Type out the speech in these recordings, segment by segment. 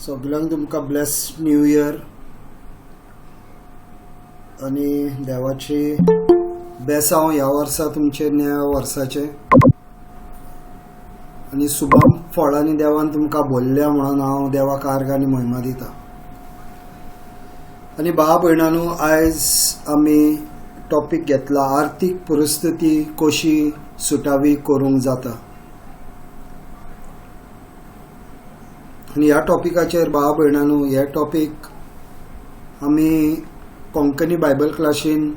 सगल्यांक तुमकां Blaise new year आनी देवाची बेसांव ह्या वर्सा तुमचे नव्या वर्साचें आनी सुभाम फळांनी देवान तुमकां बोल्ल्या म्हणून हांव देवाक आर्गां आनी म्हयमा दिता. आनी भाव भयणांनो, आयज आमी टॉपीक घेतला आर्थीक परिस्थिती कशी सुटावी करूंक जाता. आनी ह्या टॉपिकाचेर भाव भयणांनो, हे टॉपीक आमी कोंकणी बायबल क्लासीन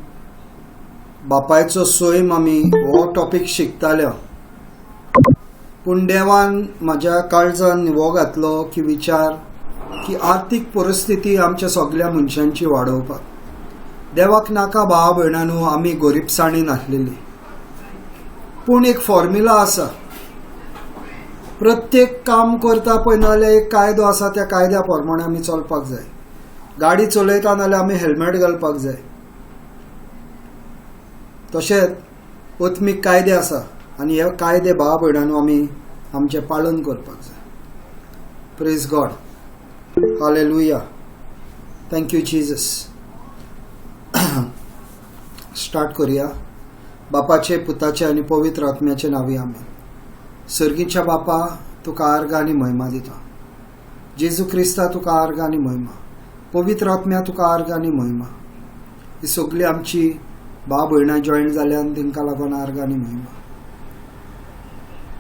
बापायचो सैम आमी हो टॉपीक शिकताले. पूण देवान म्हाज्या काळजान हो घातलो की विचार की आर्थीक परिस्थिती आमच्या सगल्या मनशांची वाडोवपाक. देवाक नाका भाव भयणांनो आमी गोरीबसाणीन आसलेली, पूण एक फॉर्म्युला आसा. प्रत्येक काम करता पळय नाजाल्यार एक कायदो आसा, त्या कायद्या प्रमाणे आमी चलपाक जाय. गाडी चलयता नाजाल्यार आमी हेल्मेट घालपाक जाय. तशेंच आत्मीक कायदे आसा आनी हे कायदे भाव भयणांनो आमी आमचें पालन करपाक जाय. Praise God, hallelujah, thank you Jesus. Start करूया. बापाचे, पुताचे आनी पवित्र आत्म्याचे नांवी आमेन. सर्गीच्या बापा, तुका आर्गां आनी महिमा दिता. जेजू क्रिस्ता तुका आर्गां आनी महिमा. पवित्र आत्म्या तुका आर्गां आनी महिमा. ही सगळी आमची भाव भयणां जॉयन जाल्यान तांकां लागून आर्गां आनी महिमा.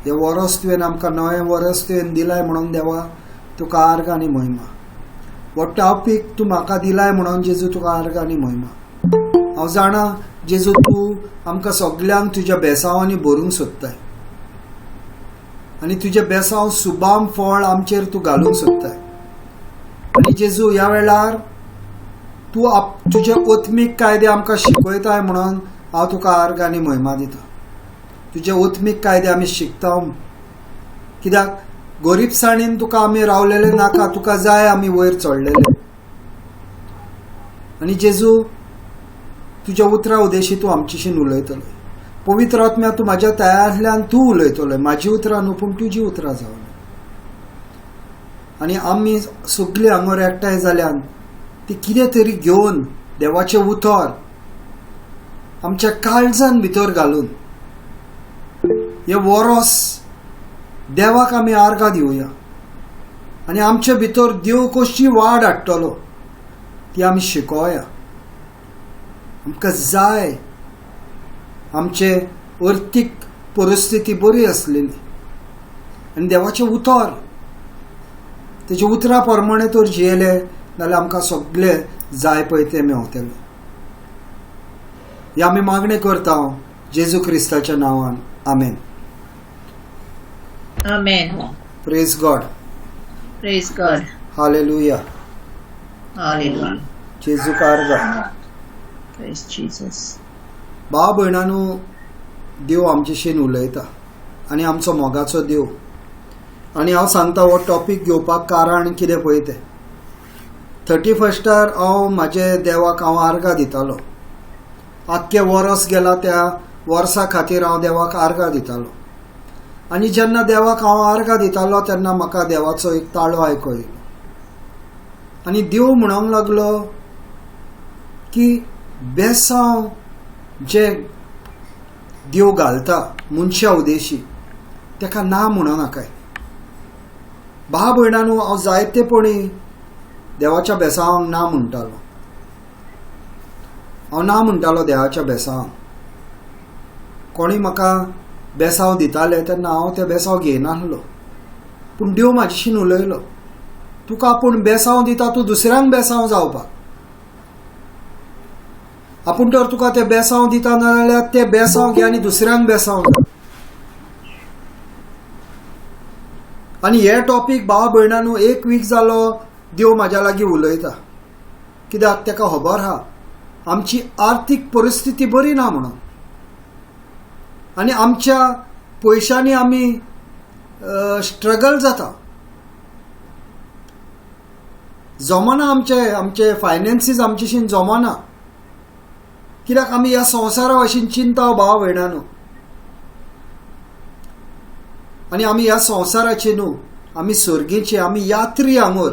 हे वरस तुवें आमकां नवें वरस तुवें दिलाय म्हणून देवा तुका आर्गां आनी महिमा. हो टॉपीक तूं म्हाका दिलाय म्हणून जेजू तुका आर्गां आनी महिमा. हांव जाणा जेजू तूं आमकां सगल्यांक तुज्या बेसांवांनी भरूंक सोदताय आनी तुजें बेसांव सुबाम फळ आमचेर तूं घालूंक सोदताय. आनी जेजू ह्या वेळार तूं तुजे आत्मीक कायदे आमकां शिकयताय म्हणून हांव तुका आर्गां आनी महिमा दिता. तुजे आत्मीक कायदे आमी शिकता. कित्याक गोरीबसाणीन तुका आमी रावलेले नाका, तुका जाय आमी वयर चडलेले. आनी जेजू तुज्या उतरां उदेशी तूं आमचेशीन उलयतलो. पवित्र आत्म्या तूं म्हाज्या तयारांतल्यान तूं उलयतलो, म्हाजी उतरां न्हू पूण तुजी उतरां जावन. आनी आमी सगळीं हांगर एकठांय जाल्यान ती कितें तरी घेवन देवाचें उतर आमच्या काळजान भितर घालून हे वरस देवाक आमी आर्गां दिवया आनी आमचे भितर देव कशी वाड हाडटलो ती आमी शिकोया. आमकां जाय आमचे अर्थीक परिस्थिती बरी आसलेली आनी देवाचें उतर तेच्या उतरा प्रमाणे तर जियेले जाल्यार आमकां सगळे जाय पळय तें मेवतलें. हे आमी मागणें करता जेजू क्रिस्ताच्या नांवान, आमेन. Amen. Praise God. Praise God. Hallelujah. Hallelujah. जेजू आर्गां. Praise Jesus. भाव भयणांनो, देव आमचेशीन उलयता आनी आमचो मोगाचो देव. आनी हांव सांगता हो टॉपीक घेवपाक कारण कितें पळय तें. 31 हांव म्हाजे देवाक हांव आर्गां दितालो. आख्खें वरस गेला त्या वर्सा खातीर हांव देवाक आर्गां दितालो. आनी जेन्ना देवाक हांव आर्गां दितालो तेन्ना म्हाका देवाचो एक ताळो आयको येयलो आनी देव म्हणूंक लागलो की बेसांव जे देव घालता मनशा उदेशी ताका ना म्हणो नाकाय. भाव भयणांनो, हांव जायतेपणी देवाच्या बेसांवांक ना म्हणटालो. हांव ना म्हणटालो देवाच्या बेसांवांक. कोणी म्हाका बेसांव दिताले तेन्ना हांव ते बेसांव घेयनासलो. पूण देव म्हाजेशीन उलयलो, तुका आपूण बेसांव दिता, तूं दुसऱ्यांक बेसांव जावपाक. आपूण तर तुका ते बेसांव दिता ना जाल्यार ते बेसांव घे आनी दुसऱ्यांक बेसांव जा. आनी हे टॉपीक भाव भयणांनो एक वीक जालो देव म्हाज्या लागीं उलयता. कित्याक ताका खबर आहा आमची आर्थीक परिस्थिती बरी ना म्हणून आनी आमच्या पयशांनी आमी स्ट्रगल जाता. जमना आमचे आमचे फायनान्सीस आमचेशीन जमना. कित्याक आमी ह्या संवसारा भाशेन चिंता भाव भयणांनो. आनी आमी ह्या संवसाराचे न्हू, आमी सर्गीचे, आमी यात्री हांगर.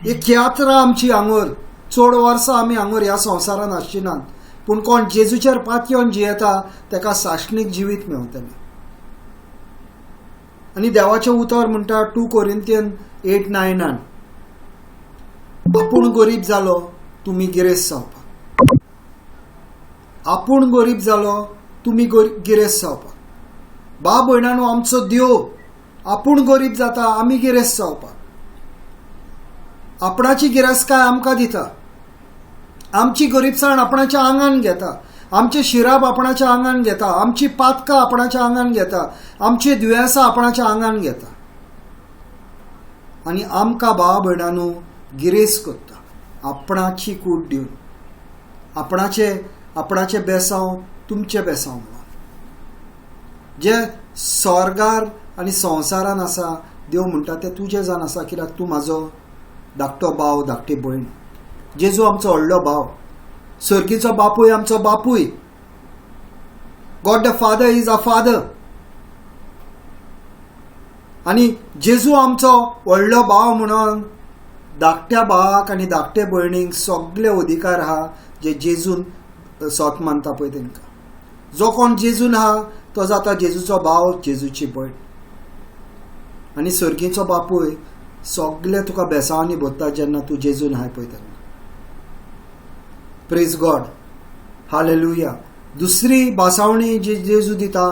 एक यात्रा आमची हांगर, चड वर्सां आमी हांगर ह्या संवसारान आसची नात, पूण कोण जेजूचेर पातयेवन जियेता ताका साश्णीक जिवीत मेवतलें. आनी देवाचें उतर म्हणटा 2 Corinthians 8:9, आपूण गरीब जालो तुमी गिरेस्त जावपाक, आपूण गरीब जालो तुमी गिरेस्त जावपाक. बा भयणांनो, आमचो देव आपूण गरीब जाता आमी गिरेस्त जावपाक. आपणाची गिरेस्तकाय आमकां दिता, आमची गरीबसाण आपणाच्या आंगान घेता, आमचे शिराप आपणाच्या आंगान घेता, आमची पातकां आपणाच्या आंगान घेता, आमची दुयेंसां आपणाच्या आंगान घेता आनी आमकां भाव भयणांनो गिरेस्त करता आपणाची कूट दिवन, आपणाचे बेसांव तुमचे बेसांव म्हणून. जे स्वर्गार आनी संवसारान आसा देव म्हणटा तें तुजें जावन आसा, कित्याक तूं म्हाजो धाकटो भाव, धाकटी भयण. जेजू आमचो व्हडलो भाव, सर्गीचो बापूय आमचो बापूय. God the father is a father. आनी जेजू आमचो व्हडलो भाव म्हणून धाकट्या भावाक आनी धाकटे भयणीक सगळे अधिकार आहा जे जेजून सोत मानता पळय तेंकां. जो कोण जेजून आहा तो जाता जेजूचो भाव, जेजूची भयण. आनी सर्गीचो बापूय सगळे तुका बेसांवांनी भरता जेन्ना तूं जेजून आहाय पळय तेन्ना. Praise God, hallelujah. दुसरी भासावणी जी जेजू दिता,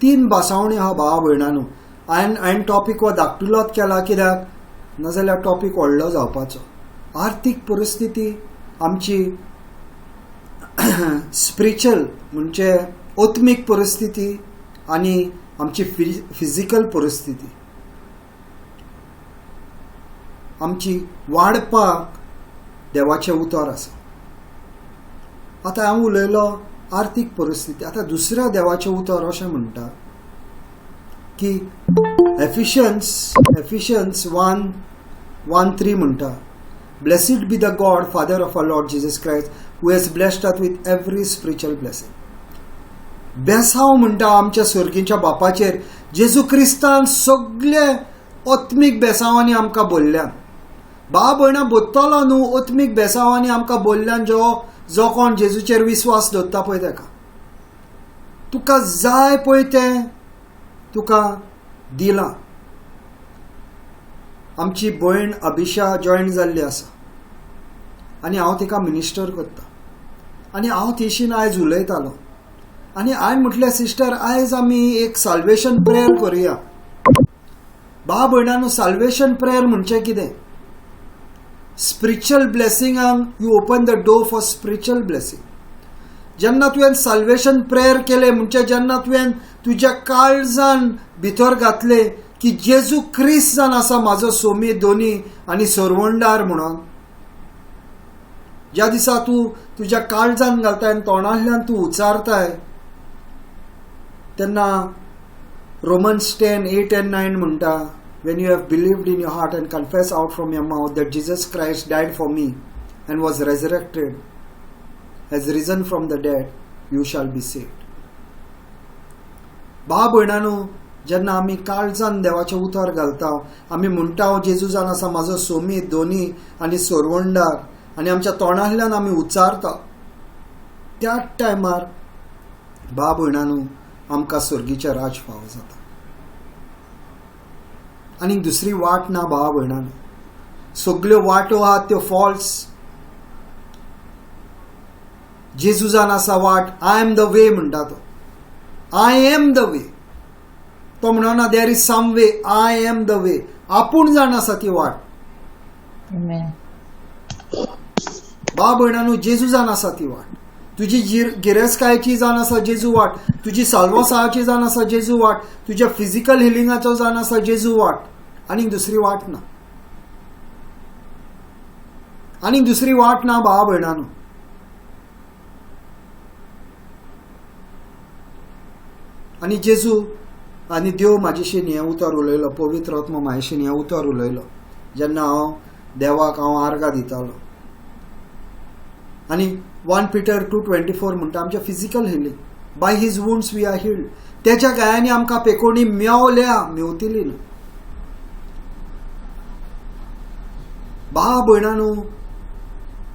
3 भासावणी आहा भावा भयणांनो. हांवें टॉपीक हो धाकटुलोच केला कित्याक नाजाल्यार टॉपीक व्हडलो जावपाचो. आर्थीक परिस्थिती आमची स्पिरिच्युअल म्हणजे आत्मीक परिस्थिती आनी आमची फिजिकल परिस्थिती आमची वाडपाक देवाचें उतर आसा. आतां हांव उलयलो आर्थीक परिस्थिती. आतां दुसऱ्या देवाचें उतर अशें म्हणटा की एफिशियन्स 1:3 म्हणटा, blessed be the God father of our Lord Jesus Christ who has blessed us with every spiritual blessing. बेसांव म्हणटा आमच्या सर्गीच्या बापाचेर जेजू क्रिस्तान सगळे आत्मीक बेसांवांनी आमकां बोल्ल्यान. बा भयणां बोत्तलो न्हू, आत्मीक बेसांवांनी आमकां बोल्ल्यान जो कोण जेजूचेर विस्वास दवरता पळय तेका तुका जाय पळय तें तुका दिलां. आमची भयण अभिशा जॉयन जाल्ली आसा आनी हांव तिका मिनिस्टर करता आनी हांव तिशीन आयज उलयतालो आनी हांवें म्हटलें, सिस्टर आयज आमी एक साल्वेशन प्रेयर करुया. बा भयणांनो, साल्वेशन प्रेयर म्हणजे कितें? स्पिरिच्युअल ब्लेसिंगांक you open the door for spiritual blessing. जेन्ना तुवें साल्वेशन प्रेयर केलें म्हणजे जेन्ना तुवें तुज्या काळजान भितर घातलें की जेजू क्रिस्त जावन आसा म्हाजो सोमी, दोनी आनी सरवंडार म्हणून, ज्या दिसा तूं तुज्या काळजान घालताय आनी तोंडांतल्यान तूं उच्चारताय तेन्ना Romans 10:8 and 9 म्हणटा, when you have believed in your heart and confess out from your mouth that Jesus Christ died for me and was resurrected, has risen from the dead, you shall be saved. बा भयणांनो, जेन्ना आमी काळजान देवाचें उतर घालता, आमी म्हणटा जेजू जावन आसा म्हाजो सोमी, दोनी आनी सरवंडार, आनी आमच्या तोंडांतल्यान आमी उच्चारता, त्या टायमार बा भयणांनो आमकां सर्गीचें राज फावो जाता. आनी दुसरी वाट ना भावा भयणांनो. सगल्यो वाटो आहात त्यो फॉल्स. जेजू जावन आसा वाट. I am the way म्हणटा तो. I am the way. तो म्हणना there is some way, I am the way. आपूण जाण आसा ती वाट. बा भयणांनो, जेजू जावन आसा ती वाट. तुजी गिरेस्तकायेची जावन आसा जेजू वाट, तुजी साल्वासाची जावन आसा जेजू वाट, तुज्या फिजिकल हिलिंगाचो जावन आसा जेजू वाट. आनीक दुसरी वाट ना, आनीक दुसरी वाट ना भावा भयणांनो. आनी जेजू आनी देव म्हाजेशीन हें उतर उलयलो, पवित्र आत्मा म्हाजेशीन हें उतर उलयलो जेन्ना हांव देवाक हांव आर्गां दितालो. आनी 1 Peter 2:24 म्हणटा आमचें physical healing, by his wounds we are healed. तेच्या गायांनी आमकां पेकोणी मेवल्या, मेवतली न्हू. भाव भयणांनो,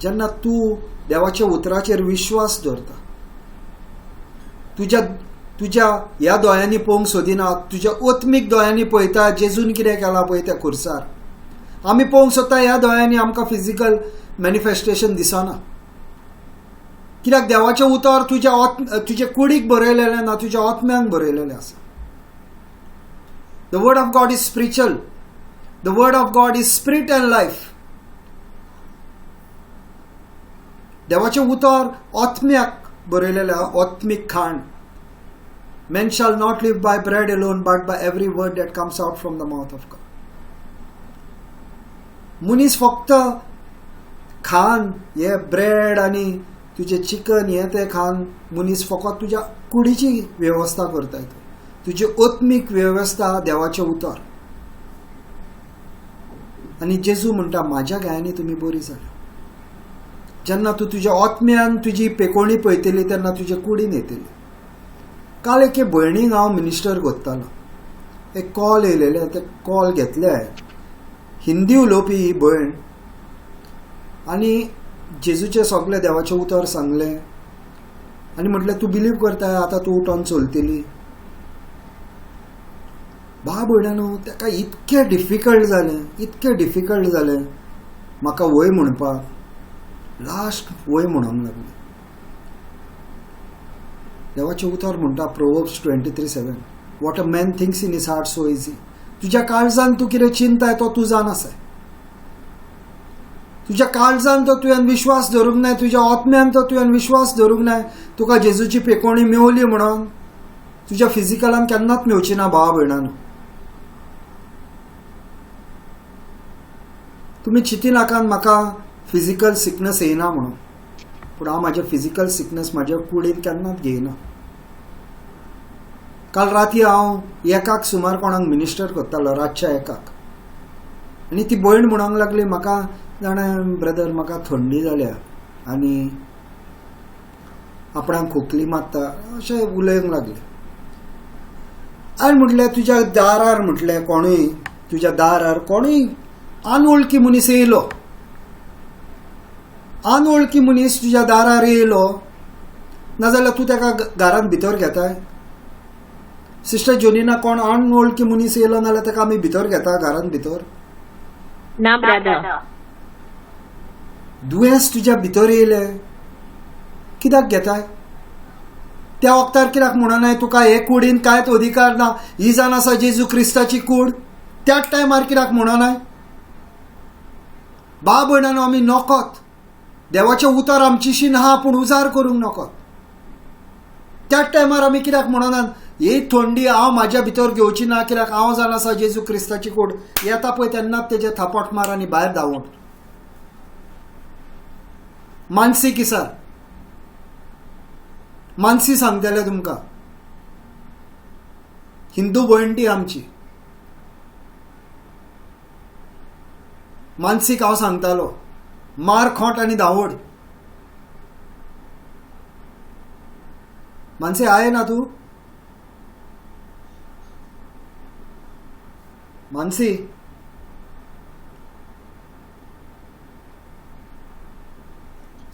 जेन्ना तूं देवाच्या उतराचेर विश्वास दवरता, तुज्या तुज्या ह्या दोळ्यांनी पळोवंक सोदिना, तुज्या आत्मीक दोळ्यांनी पळयता जेजून कितें केलां पळय त्या खुर्सार. आमी पळोवंक सोदता ह्या दोळ्यांनी, आमकां फिजिकल मॅनिफेस्टेशन दिसना. कित्याक देवाचें उतर तुज्या तुजे कुडीक बरयलेलें ना, तुज्या आत्म्यांक बरयलेलें आसा. The word of God is spiritual. The word of God is spirit and life. देवाचें उतर आत्म्याक बरयलेलें, आत्मीक खाण. Men shall not live by bread alone, but by every word that comes out from the mouth of God. मनीस फक्त खान हे bread आनी तुजें chicken हें तें खान मनीस फकत तुज्या कुडीची वेवस्था करताय. तुजी आत्मीक वेवस्था देवाचें उतर. आनी जेजू म्हणटा म्हाज्या गायांनी तुमी बरी जाल्या. जेन्ना तूं तुज्या आत्म्यान तुजी पेकोणी पळयतली तेन्ना तुजे कुडीन येतली. काल एके भयणीक हांव मिनिस्टर कोत्तालो. एक कॉल येयलेलें, ते कॉल घेतले. हिंदी उलोवपी ही भयण आनी जेजूचें सगळें देवाचें उतर सांगलें आनी म्हटलें तूं बिलीव करताय आतां तूं उठोन चलतली. भाव भयणानो, ताका इतकें डिफिकल्ट जालें, इतकें डिफिकल्ट जालें म्हाका वय म्हणपाक. लास्ट वय म्हणूंक लागलें. देवाचें उतर म्हणटा Proverbs 23:7, what a man thinks in his heart so is he. तुज्या काळजान तूं कितें चिंताय तो तूं जाण आसाय. तुज्या काळजान तो तुवें विश्वास धरूंक नाय, तुज्या आत्म्यान तो तुवें विश्वास धरूंक नाय, तुका जेजूची पेकोणी मेवली म्हणून तुज्या फिजिकलान केन्नाच मेवची ना. भावा भयणानो, तुमी चिंती नाकात म्हाका फिजिकल सिकनस येयना म्हणून, पूण हांव म्हाजें फिजिकल सिकनस म्हाज्या कुडीन केन्नाच घेयना. काल राती हांव 1 सुमार कोणाक मिनिस्टर करतालो, रातच्या 1. आनी ती भयण म्हणूंक लागली म्हाका, जाणा ब्रदर म्हाका थंडी जाल्या आनी आपणाक खोकली मारता अशें उलोवंक लागलें. हांवें म्हटलें तुज्या दारार, म्हटलें कोणूय तुज्या दारार कोणूय अनवळखी मनीस येयलो, अनवळखी मनीस तुज्या दारार येयलो नाजाल्यार तूं ताका घरांत भितर घेताय? सिस्टर जोनिना, कोण अनवळखी मनीस येयलो नाजाल्यार ताका आमी भितर घेता घरांत भितर? ना ब्रदर. दुयेंस तुज्या भितर येयलें कित्याक घेताय? त्या वखतार कित्याक म्हणनाय तुका हे कुडीन कांयच अधिकार ना, ही जाण आसा जेजू क्रिस्ताची कूड? त्याच टायमार कित्याक म्हणनाय? भाव भयणानो, आमी नोकोत देवाचें उतर आमचीशी ना, पूण उजार करूंक नोकोत. त्याच टायमार आमी कित्याक म्हणनात ही थंडी हांव म्हाज्या भितर घेवची ना, कित्याक हांव जाण आसा जेजू क्रिस्ताची कूड. येता पळय तेन्नाच तेजे थापट मार आनी भायर धांवण. मानसी किसार मानसी सांगतले तुमकां, हिंदू भयण ती आमची. मानसीक हांव सांगतालो मार खोंट आनी धांवड. मानसी आहे ना तूं? मानसी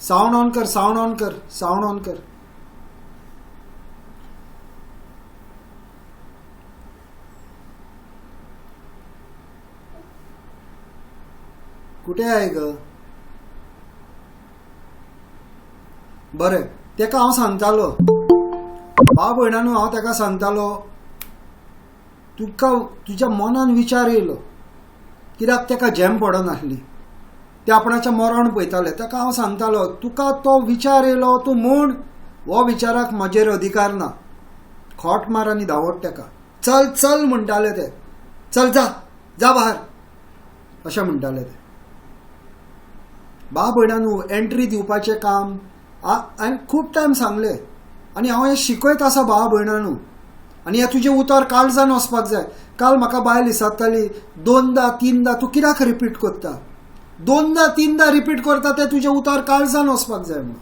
साउंड ऑन कर, साउंड ऑन कर, साउंड ऑन कर. कुठे आहे ग? बरें, तेका हांव सांगतालो भाव भयणानो, हांव तेका सांगतालो तुका तुज्या मनान विचार येयलो कित्याक तेका झेम पडनासली, ते आपणाच्या मरण पळयताले. तेका हांव सांगतालो तुका तो विचार येयलो तूं म्हूण हो विचाराक म्हजेर अधिकार ना, खोट मार आनी धांवट तेका. चल चल म्हणटाले ते, चल जा जा भायर अशें म्हणटाले ते. भाव भयणानो, एंट्री दिवपाचें काम हांवें खूब टायम सांगलें आनी हांव हें शिकयत आसा भाव भयणानो. आनी हें तुजें उतर काळजान वचपाक जाय. काल म्हाका बायल विचारताली 2दा 3दा तूं कित्याक रिपीट करता? 2दा 3दा रिपीट करता तें तुजें उतर काळजान वचपाक जाय म्हणून.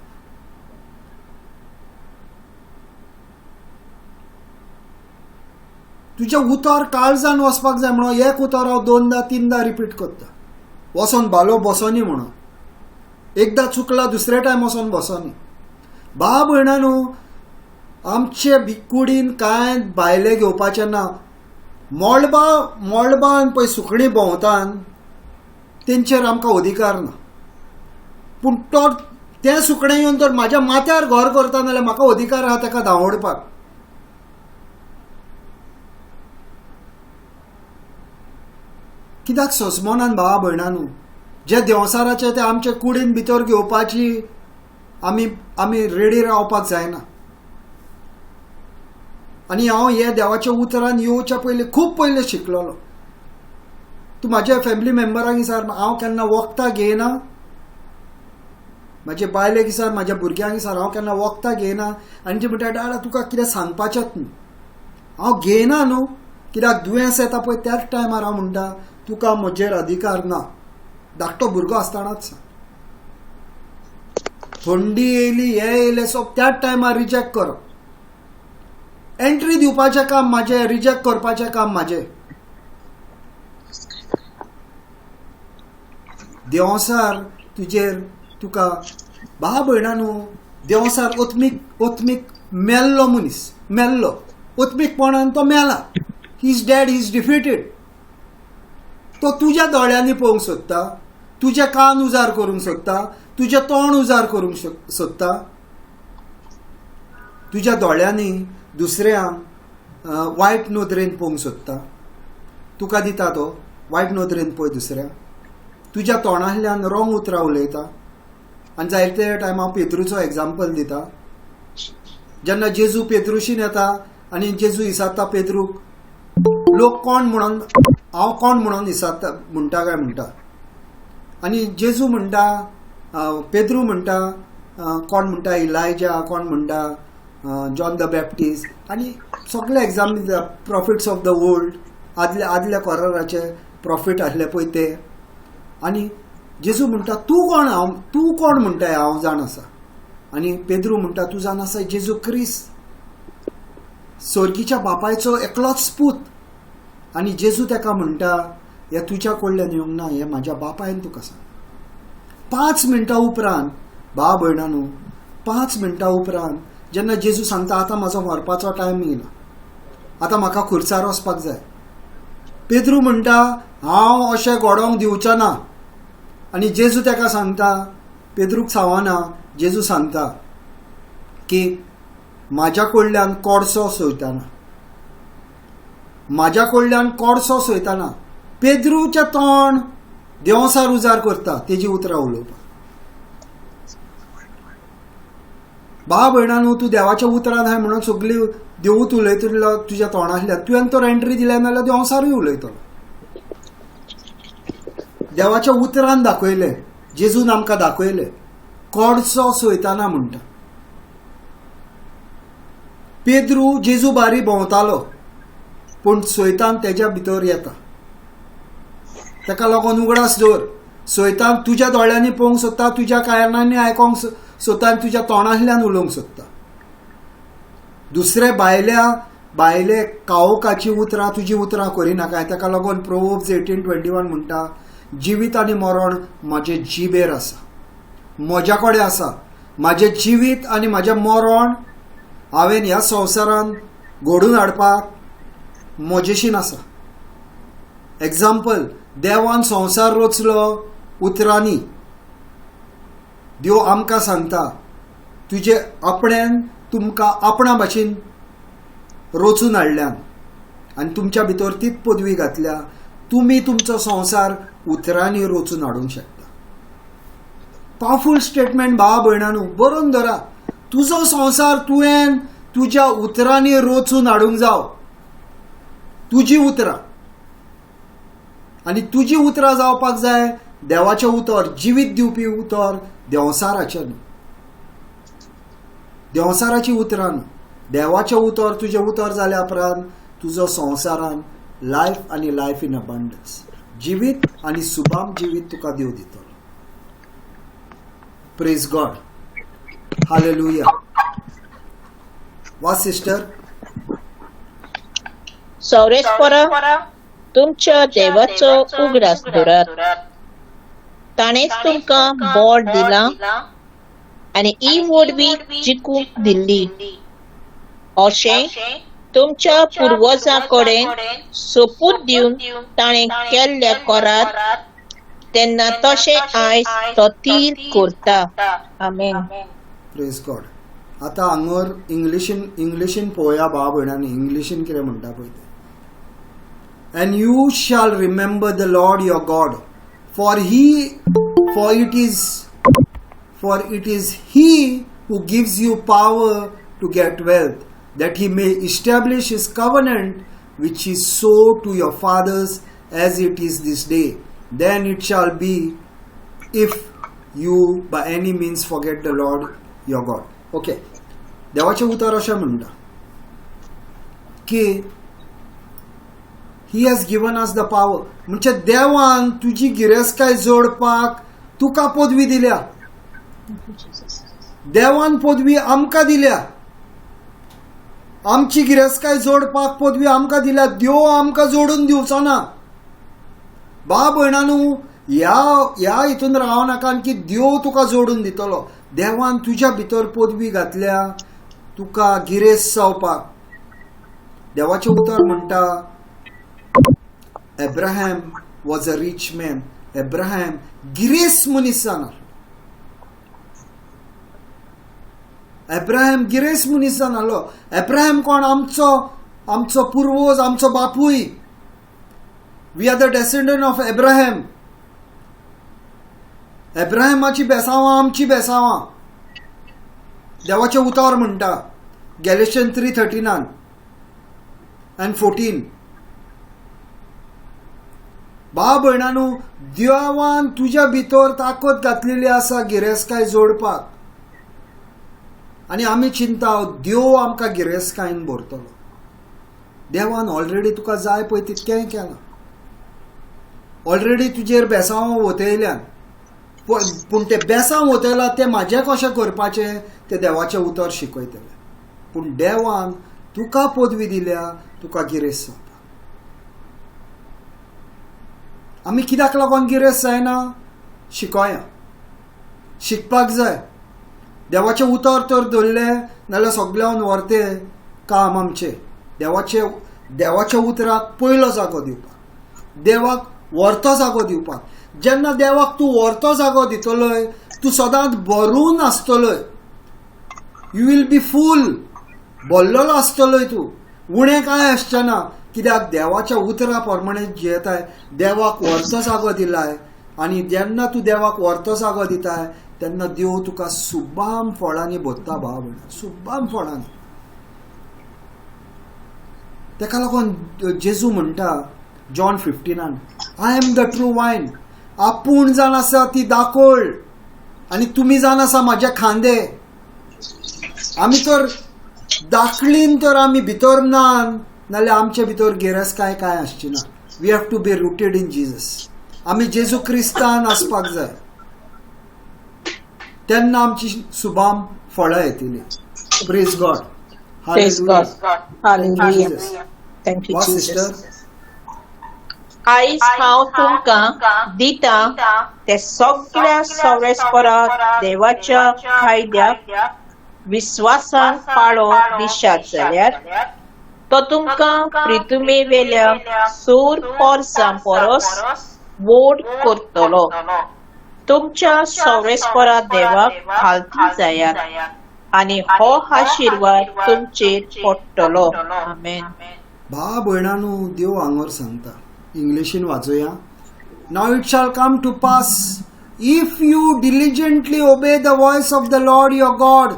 तुजें उतर काळजान वचपाक जाय म्हणून एक उतर हांव 2दा 3दा रिपीट करता. वचोन बालो बसोनी म्हणून. एकदां चुकला दुसरे टायम वचोन बसोनी. बा भयणां न्हू, आमचे कुडीन कांय भायले घेवपाचें ना. मळबान पळय सुकणीं भोंवतान तेंचेर आमकां अधिकार ना. पूण तो तें सुकणें येवन तर म्हाज्या माथ्यार घर करता जाल्यार म्हाका अधिकार आहा ताका धांवडपाक. कित्याक सोंसमोनान भावा भयणां न्हू, जे देंवसाराचे ते आमचे कुडीन भितर घेवपाची आमी आमी रेडी रावपाक जायना. आनी हांव हे देवाच्या उतरान येवच्या पयलीं खूब पयलीं शिकलेलो. तूं म्हाज्या फॅमिली मेंबरांक विचार, हांव केन्ना वखदां घेयना. म्हाजे बायलेक विचार, म्हाज्या भुरग्यांक विचार, हांव केन्ना वखदां घेयना. आनी ती म्हणटा, डाडा तुका कितें सांगपाचेंच न्हू. हांव घेयना न्हू, कित्याक दुयेंस येता पळय त्याच टायमार हांव म्हणटा तुका म्हजेर अधिकार ना. धाकटो भुरगो आसतनाच थंडी येयली, हे येयलें, सो त्याच टायमार रिजेक्ट करप. एंट्री दिवपाचें काम म्हाजें, रिजेक्ट करपाचें काम म्हाजें. देंवसार तुजेर तुका भाव भयणां न्हू, देंवसार ओत्मीक मेल्लो मनीस, मेल्लो ओत्मीकपणान तो मेला. He is dead, he is defeated. तो तुज्या दोळ्यांनी पळोवंक सोदता, तुजे कान उजार करूंक सोदता, तुजें तोंड उजार करूंक सोदता. तुज्या दोळ्यांनी दुसऱ्यांक वायट नदरेन पळोवंक सोदता. तुका दिता तो वायट नदरेन पळय दुसऱ्यांक. तुज्या तोंडांतल्यान रोंग उतरां उलयता. आनी जायते टायम हांव पेद्रूचो एग्जाम्पल दिता. जेन्ना जेजू पेद्रुशीन येता आनी जेजू विचारता पेद्रूक, लोक कोण म्हणून, हांव कोण म्हणून विचारता म्हणटा काय म्हणटा. आनी जेजू म्हणटा, पेद्रू म्हणटा, कोण म्हणटा इलायजा, कोण म्हणटा जॉन the Baptist, आनी सगळे एग्जाम दिता प्रॉफिट्स ऑफ the world, आदल्या आदल्या कोराराचे प्रॉफिट आसले पळय ते. आनी जेजू म्हणटा तूं कोण, हांव तूं कोण म्हणटा हांव जाण आसा. आनी पेद्रू म्हणटा तूं जाण आसा जेजू क्रिस्त सोर्गीच्या बापायचो एकलोच पूत. आनी जेजू ताका म्हणटा हे तुज्या कडल्यान येवंक ना, हे म्हाज्या बापायन तुका सांग. 5 मिनटां उपरांत भाव भयणां न्हू, 5 मिनटां उपरांत जेन्ना जेजू सांगता आतां म्हाजो मरपाचो टायम येयला, आतां म्हाका खुर्सार वचपाक जाय. पेद्रू म्हणटा हांव अशें घडोवंक दिवचो ना. आनी जेजू ताका सांगता, पेद्रूक सांगना, जेजू सांगता की म्हाज्या कडल्यान कोडसो सोयताना, म्हाज्या कडल्यान कोडसो सोयताना. पेद्रूचें तोंड देंवसार उजार करता तेजी उतरां उलोवपाक. भाव भयणां न्हू, तूं देवाच्या उतरान आहाय म्हणून सगळी देवूच उलयतलो तुज्या तोंडांतल्यान. तुवें तर एंट्री दिल्या नाल्यार देंवसारूय उलयतलो. देवाच्या उतरान दाखयलें, जेजून आमकां दाखयलें, कोडसो सोयताना म्हणटा. पेद्रू जेजू बारी भोंवतालो पूण सोयतान तेज्या भितर येता. ताका लागून उगडास दवर, सोयतान तुज्या दोळ्यांनी पळोवंक सोदता, तुज्या कानांनी आयकोंक सोदता आनी तुज्या तोंडांतल्यान उलोवंक सोदता. दुसरे भायले कावकाची उतरां तुजी उतरां करिनाका. ताका लागून प्रोवर्ब्स 18:21 म्हणटा, जिवीत आनी मरण म्हजे जिबेर आसा, म्हज्या कडेन आसा. म्हाजें जिवीत आनी म्हाजें मरण हांवें ह्या संवसारान घडून हाडपाक म्हजेशीन आसा. एग्जाम्पल, देवान संवसार रचलो उतरांनी. देव आमकां सांगता तुजे आपणेन तुमकां आपणा भाशेन रचून हाडल्यान आनी तुमच्या भितर तीच पदवी घातल्या, तुमी तुमचो संवसार उतरांनी रचून हाडूंक शकता. पावरफूल स्टेटमेंट भावा भयणांनो, बरोवन धरा. तुजो संवसार तुवें तुज्या उतरांनी रचून हाडूंक जाव. तुजी उतरां, आनी तुजी उतरां जावपाक जाय देवाचें उतर, जिवीत दिवपी उतर, देंवसाराचें न्हू, देंवसाराची उतरां न्हू. देवाचें उतर तुजें उतर जाल्या उपरांत तुजो संवसारान लायफ आनी लायफ इन अबंडन्स, जिवीत आनी सुभाम जिवीत तुका देव दितलो. Praise God, hallelujah. वा सिस्टर. सौरेश्वरा, तुमच्या देवाचो उगडास धरात, ताणेंच तुमकां बळ दिलां आनी ही वरवीं जिखूंक दिल्ली. अशें तुमच्या पुर्वजां कडेन सोपूत दिवन ताणें केल्ल्या करार तेन्ना तशें आयज तो थीर करता. आमेन. Praise God. आतां हांगर इंग्लिशीन पळोवया भाव भयणांनी, इंग्लिशीन कितें म्हणटा पळय तें. And you shall remember the Lord your God, for it is he who gives you power to get wealth, that he may establish his covenant which he swore to your fathers as it is this day. Then it shall be if you by any means forget the Lord your God. Okay, देवाचें उतर अशें म्हणटा की he has given us the power. म्हणजे देवान तुजी गिरेस्तकाय जोडपाक तुका पदवी दिल्या. देवान पदवी आमकां दिल्या. आमची गिरेस्तकाय जोडपाक पदवी आमकां दिल्या. देव आमकां जोडून दिवचो ना. बा भयणानू, ह्या ह्या हितून राव नाका की देव तुका जोडून दितलो. देवान तुज्या भितर पदवी घातल्या तुका गिरेस्त जावपाक. देवाचें उतर म्हणटा, Abraham was a rich man. Abraham गिरेस्त मनीस जावन आसलो. एब्राहम गिरेस्त मनीस जावन आसलो. एब्राहम कोण? आमचो आमचो पुर्वज, आमचो बापूय. We are the descendant of Abraham. एब्राहमाची बेसांवां आमची बेसांवां. देवाचें उतर म्हणटा गॅलेशन 3:13 and 14. बा भयणानू, देवान तुज्या भितर ताकद घातलेली आसा गिरेस्तकाय जोडपाक. आनी आमी चिंता देव आमकां गिरेस्तकायेन भरतलो. देवान ऑलरेडी तुका जाय पळय तितकेंय केलां. ऑलरेडी तुजेर बेसांव वतयल्यान, पूण ते बेसांव वतयला तें म्हाजें कशें करपाचें तें देवाचें उतर शिकयतलें. पूण देवान तुका पदवी दिल्या तुका गिरेस्त जावपाक. आमी कित्याक लागून गिरेस्त जायना? शिकोया, शिकपाक जाय. देवाचें उतर तर धरलें नाल्यार सगळ्यान व्हरतें काम आमचें. देवाच्या उतराक पयलो जागो दिवपाक, देवाक व्हरतो जागो दिवपाक. जेन्ना देवाक तूं व्हरतो जागो दितलोय, तूं सदांच भरून आसतलोय. You will be फूल, भरलेलो आसतलोय तूं, उणें कांय आसचें ना. कित्याक देवाच्या उतरा प्रमाणे जियेताय, देवाक व्हरतो जागो दिलाय. आनी जेन्ना तूं देवाक व्हरतो जागो दिताय तेन्ना देव तुका सुबाम फळांनी भरता. भाव भयणा, सुबाम फळांनी. तेका लागून जेजू म्हणटा John 15, I am the true vine. आपूण जाण आसा ती दाकोळ आनी तुमी जाण आसा म्हाजे खांदे. आमी तर दाखलीन तर आमी भितर ना, नाल्यार आमचे भितर गिरेस्तकाय कांय आसची ना. We have to be rooted in Jesus. आमी जेजू क्रिस्तान आसपाक जाय, तेन्ना आमची सुबाम फळां येतली. Praise God. Praise God. Hallelujah. Thank you, वा Jesus. Sister. आयज हांव तुमकां दिता ते सगळ्या सवेस्परा देवाच्या कायद्याक विस्वासान पाळो दिशात जाल्यार तो तुमकां प्रितुमेवेल्या सूर पोरसां परस व्हड करतलो. तुमच्या सवेस्परा देवाक खालती जायात आनी हो आशिर्वाद तुमचेर पडटलो. आमेन. भा भयणानू, देव हांगर सांगता, इंग्लिशीन वाचोया. Now it shall come to pass, if you diligently obey the voice of the Lord your God,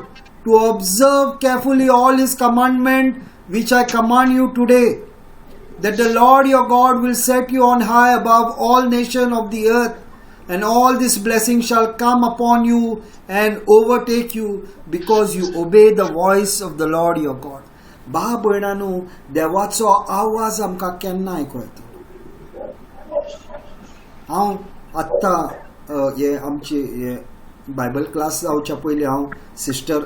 to observe carefully all his commandment which I command you today, that the Lord your God will set you on high above all nations of the earth, and all this blessing shall come upon you and overtake you, because you obey the voice of the Lord your God. बा भयणानू, देवाचो आवाज आमकां केन्ना आयको येता? हांव आत्तां हे आमची हे बायबल क्लास जावच्या पयलीं हांव सिस्टर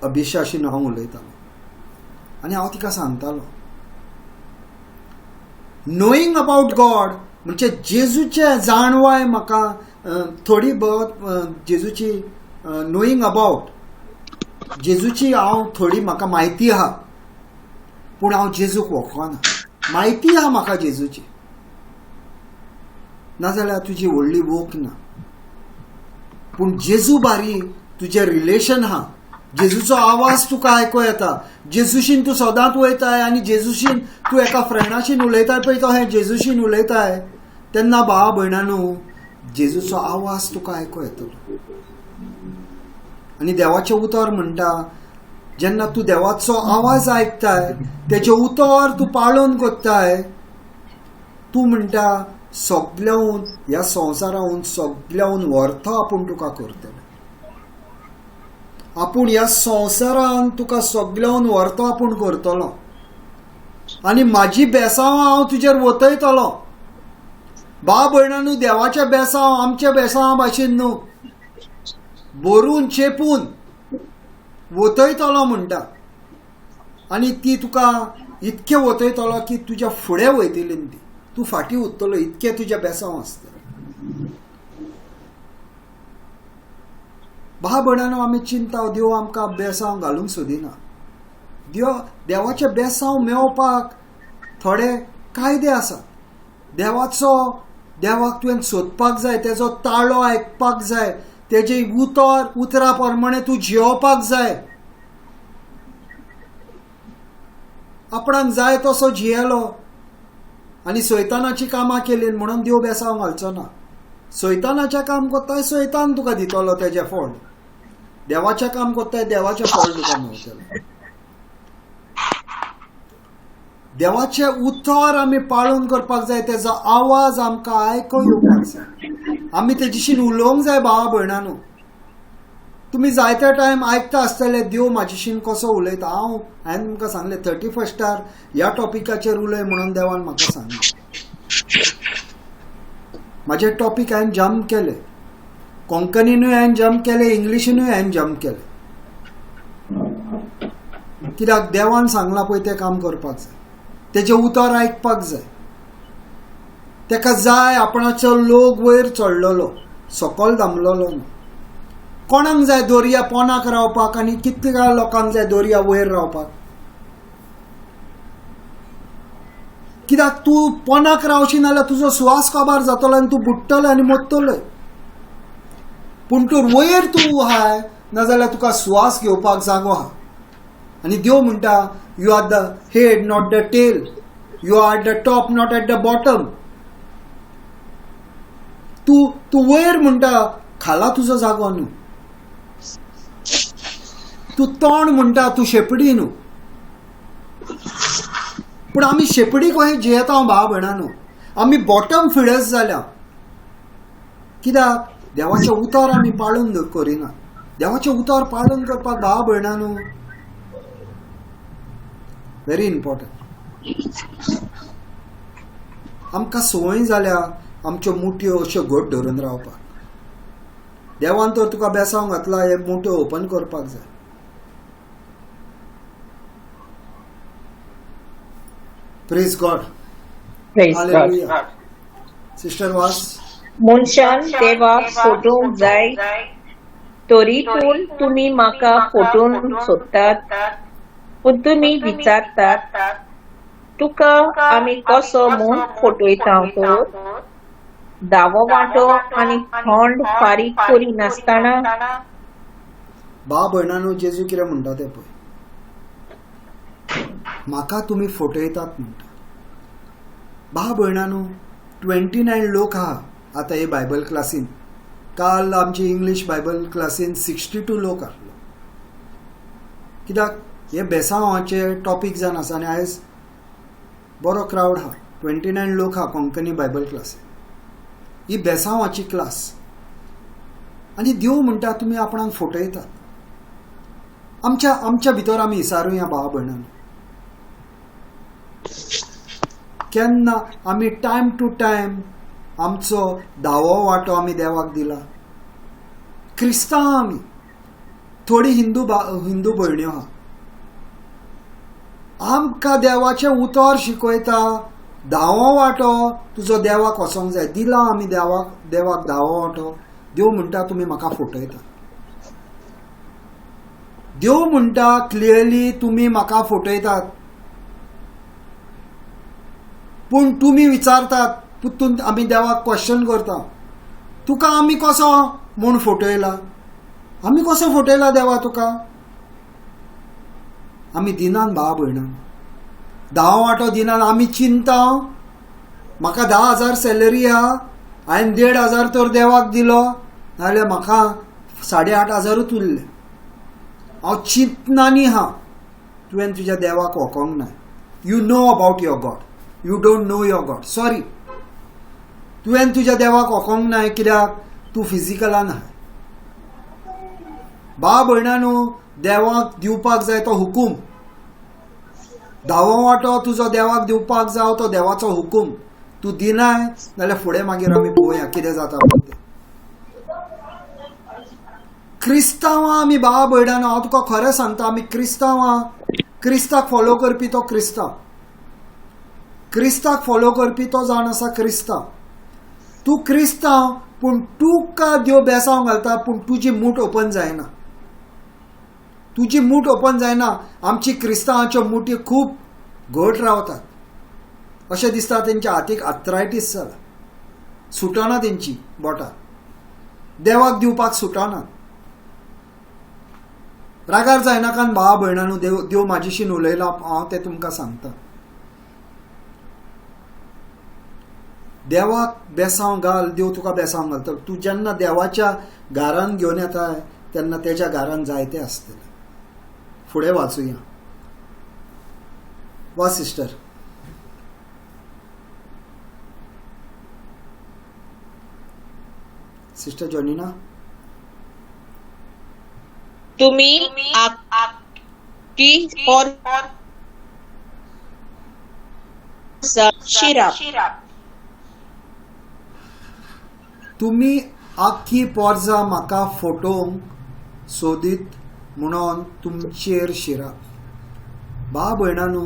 अभिशाशीन हांव उलयतालो आनी हांव तिका सांगतालो, knowing about God म्हणजे जेजूचे जाणवाय म्हाका थोडी भोव जेजूची नोईंग अबावट जेजूची हांव थोडी म्हाका म्हायती आहा, पूण हांव जेजूक वळखना. म्हायती आहा म्हाका जेजूची, नाजाल्यार तुजी व्हडली वोख ना. पूण जेजू बारी तुजें रिलेशन आहा, जेजूचो आवाज तुका आयको येता, जेजूशीन तूं सदांच वयताय आनी जेजूशीन तूं एका फ्रेंडाशीन उलयताय पळय, तो हें जेजूशीन उलयताय तेन्ना भावा भयणानू जेजूचो आवाज तुका आयको येतलो. आनी देवाचें उतर म्हणटा जेन्ना तूं देवाचो आवाज आयकताय, तेजें उतर तूं पाळून कोत्ताय, तूं म्हणटा सगल्याहून ह्या संवसाराहून सगल्याहून व्हरता आपूण तुका करतलो. आपूण ह्या संवसारान तुका सगल्याहून व्हरता आपूण करतलो आनी म्हाजी बेसांव हांव तुजेर वतयतलो. बा भयणानू देवाच्या बेसांव आमच्या बेसांवा भाशेन न्हू, भरून चेपून वतयतलो म्हणटा. आनी ती तुका इतकें वतयतलो की तुज्या फुडें वयतली ती, तूं फाटीं उरतलो, इतकें तुज्या बेसांव आसतलें. भाव भयणानो आमी चिंता देव आमकां बेसांव घालूंक सोदिना. देव देवाचें बेसांव मेळोवपाक थोडे कायदे आसात. देवाचो देवाक तुवें सोदपाक जाय, तेजो ताळो आयकपाक जाय, तेजे उतर उतरा प्रमाणे तूं जियोवपाक जाय. आपणाक जाय तसो जियेलो आनी सैतानाची कामां केली म्हणून देव बेसांव घालचो ना. सैतानाचें काम कोत्ताय सैतान तुका दितलो तेजें फळ, देवाचें काम कोत्ताय देवाचें फळ तुका मेळटलें. देवाचें उतर आमी पाळून करपाक जाय, तेजो आवाज आमकां आयको येवपाक जाय, आमी तेजीशीन उलोवंक जाय. भावा भयणानू तुमी जायते टायम आयकता आसतले देव म्हाजेशीन कसो उलयता. हांव हांवें तुमकां सांगलें 31 ह्या टॉपिकाचेर उलय म्हणून देवान म्हाका सांगलें. म्हाजे टॉपीक हांवें जम्प केले, कोंकणीनूय हांवें जम्प केले, इंग्लिशीनूय हांवें जम्प केले, कित्याक देवान सांगलां पळय तें काम करपाक जाय, तेजें उतर आयकपाक जाय. तेका जाय आपणाचो लोक वयर चडलेलो, सकयल दामलेलो न्हू. कोणाक जाय दोरया पोनाक रावपाक आनी कितल्या लोकांक जाय दोरया वयर रावपाक? कित्याक तूं पोनाक रावशी नाल्यार तुजो सुवास काबार जातलो आनी तूं बुडटलो आनी मोडटलो. पूण तूं वयर तूं आहाय नाजाल्यार तुका सुवास घेवपाक जागो आहा. आनी देव म्हणटा you are the head not the tail, you are at the top not at the bottom. तूं तूं वयर म्हणटा, खाला तुजो जागो न्हू. तूं तोंड म्हणटा, तूं शेपडी न्हू. पूण आमी शेपडी कशें जियेता भाव भयणानू, आमी बॉटम फिडर्स जाल्या. कित्याक देवाचें उतर आमी पाळून करिना. देवाचें उतर पाळून करपाक भाव भयणानू व्हेरी इम्पॉर्टंट. आमकां संवय जाल्या आमच्यो मुठ्यो अश्यो घट धरून रावपाक. देवान तर तुका बेसांव घातला, हे मुठ्यो ओपन करपाक जाय. Praise God. Hallelujah. Sister Vaz. मनशान देवाक सोदूंक जाय तरी पूण तुमी म्हाका फोटून सोदतात, पूण तुमी विचारतात तुका आमी कसो म्हूण फोटयता तर? दावो वांटो आनी थंड फारीक करिनासतना. बा भयणानू जेजू कितें म्हणटा तें पळय, म्हाका तुमी फोटयतात म्हणटा. बा भयणानू 29 लोक आहा आतां हे बायबल क्लासीन. काल आमची इंग्लीश बायबल क्लासीन 62 लोक आसलो. कित्याक हे बेसांवाचे टॉपीक जावन आसा आनी आयज बरो क्रावड आहा, 29 लोक आहा कोंकणी बायबल क्लासीन. ही बेसांवाची क्लास आनी देव म्हणटा तुमी आपणाक फोटयतात. आमच्या आमच्या भितर आमी विचारुया भावा भयणांनी, केन्ना आमी टायम टू टायम आमचो दावो वांटो आमी देवाक दिला? क्रिस्तांव आमी, थोडी हिंदू हिंदू भयण्यो आहा, आमकां देवाचें उतर शिकयता धावो वांटो तुजो देवाक वचोंक जाय. दिला आमी देवाक, देवाक धावो वांटो. देव म्हणटा तुमी म्हाका फटयता. देव म्हणटा क्लियरली तुमी म्हाका फटयतात. पूण तुमी विचारतात, पुतून आमी देवाक क्वेश्चन करता, तुका आमी कसो म्हूण फटयला, आमी कसो फटयला देवा तुका? आमी दिनान भाव भयणान धांव वांटो दिनान. आमी चिंता म्हाका 10,000 सॅलरी आहा, हांवें 1,500 तर देवाक दिलो, नाजाल्यार म्हाका 8,500 उरले. हांव चिंतनानी आहा. तुवें तुज्या देवाक वळखोंक ना. You know about your God, you don't know your God. Sorry, तुवें तुज्या देवाक वळखोंक ना कित्याक तूं फिजिकलान आहा. बा भयणानू, देवाक दिवपाक जाय तो हुकूम. धावो वांटो तुजो देवाक दिवपाक जाव तो देवाचो हुकूम. तूं दिनाय जाल्यार फुडें मागीर आमी पळोवया कितें जाता तें. क्रिस्तांवां आमी बा भयणानो, हांव तुका खरें सांगता, आमी क्रिस्तांवां, क्रिस्ताक फॉलो करपी तो क्रिस्तांव, क्रिस्ताक फॉलो करपी तो जाण आसा क्रिस्तांव. तूं क्रिस्तांव पूण तुका देव बेसांव घालता, पूण तुजी मूठ ओपन जायना, तुजी मूठ ओपन जायना. आमची क्रिस्तांवाच्यो मुठी खूब घट रावतात. अशें दिसता तेंच्या हातीक आर्थरायटीस जाला, सुटना तेंची बोटां, देवाक दिवपाक सुटना. रागार जायनाकान भावा भयणानू, देव देव म्हाजेशीन उलयला, हांव तें तुमकां सांगता. देवाक बेसांव घाल, देव तुका बेसांव घालता. तूं जेन्ना देवाच्या घरान घेवन येताय तेन्ना तेज्या घरान जायते आसतले. फुडें वाचुया. वा सिस्टर. सिस्टर जॉनिना, तुम्ही आखी शिराप, तुमी आखी पोरजा म्हाका फोटोंक सोदीत म्हणून तुमचेर शिराप. बा भयणानू,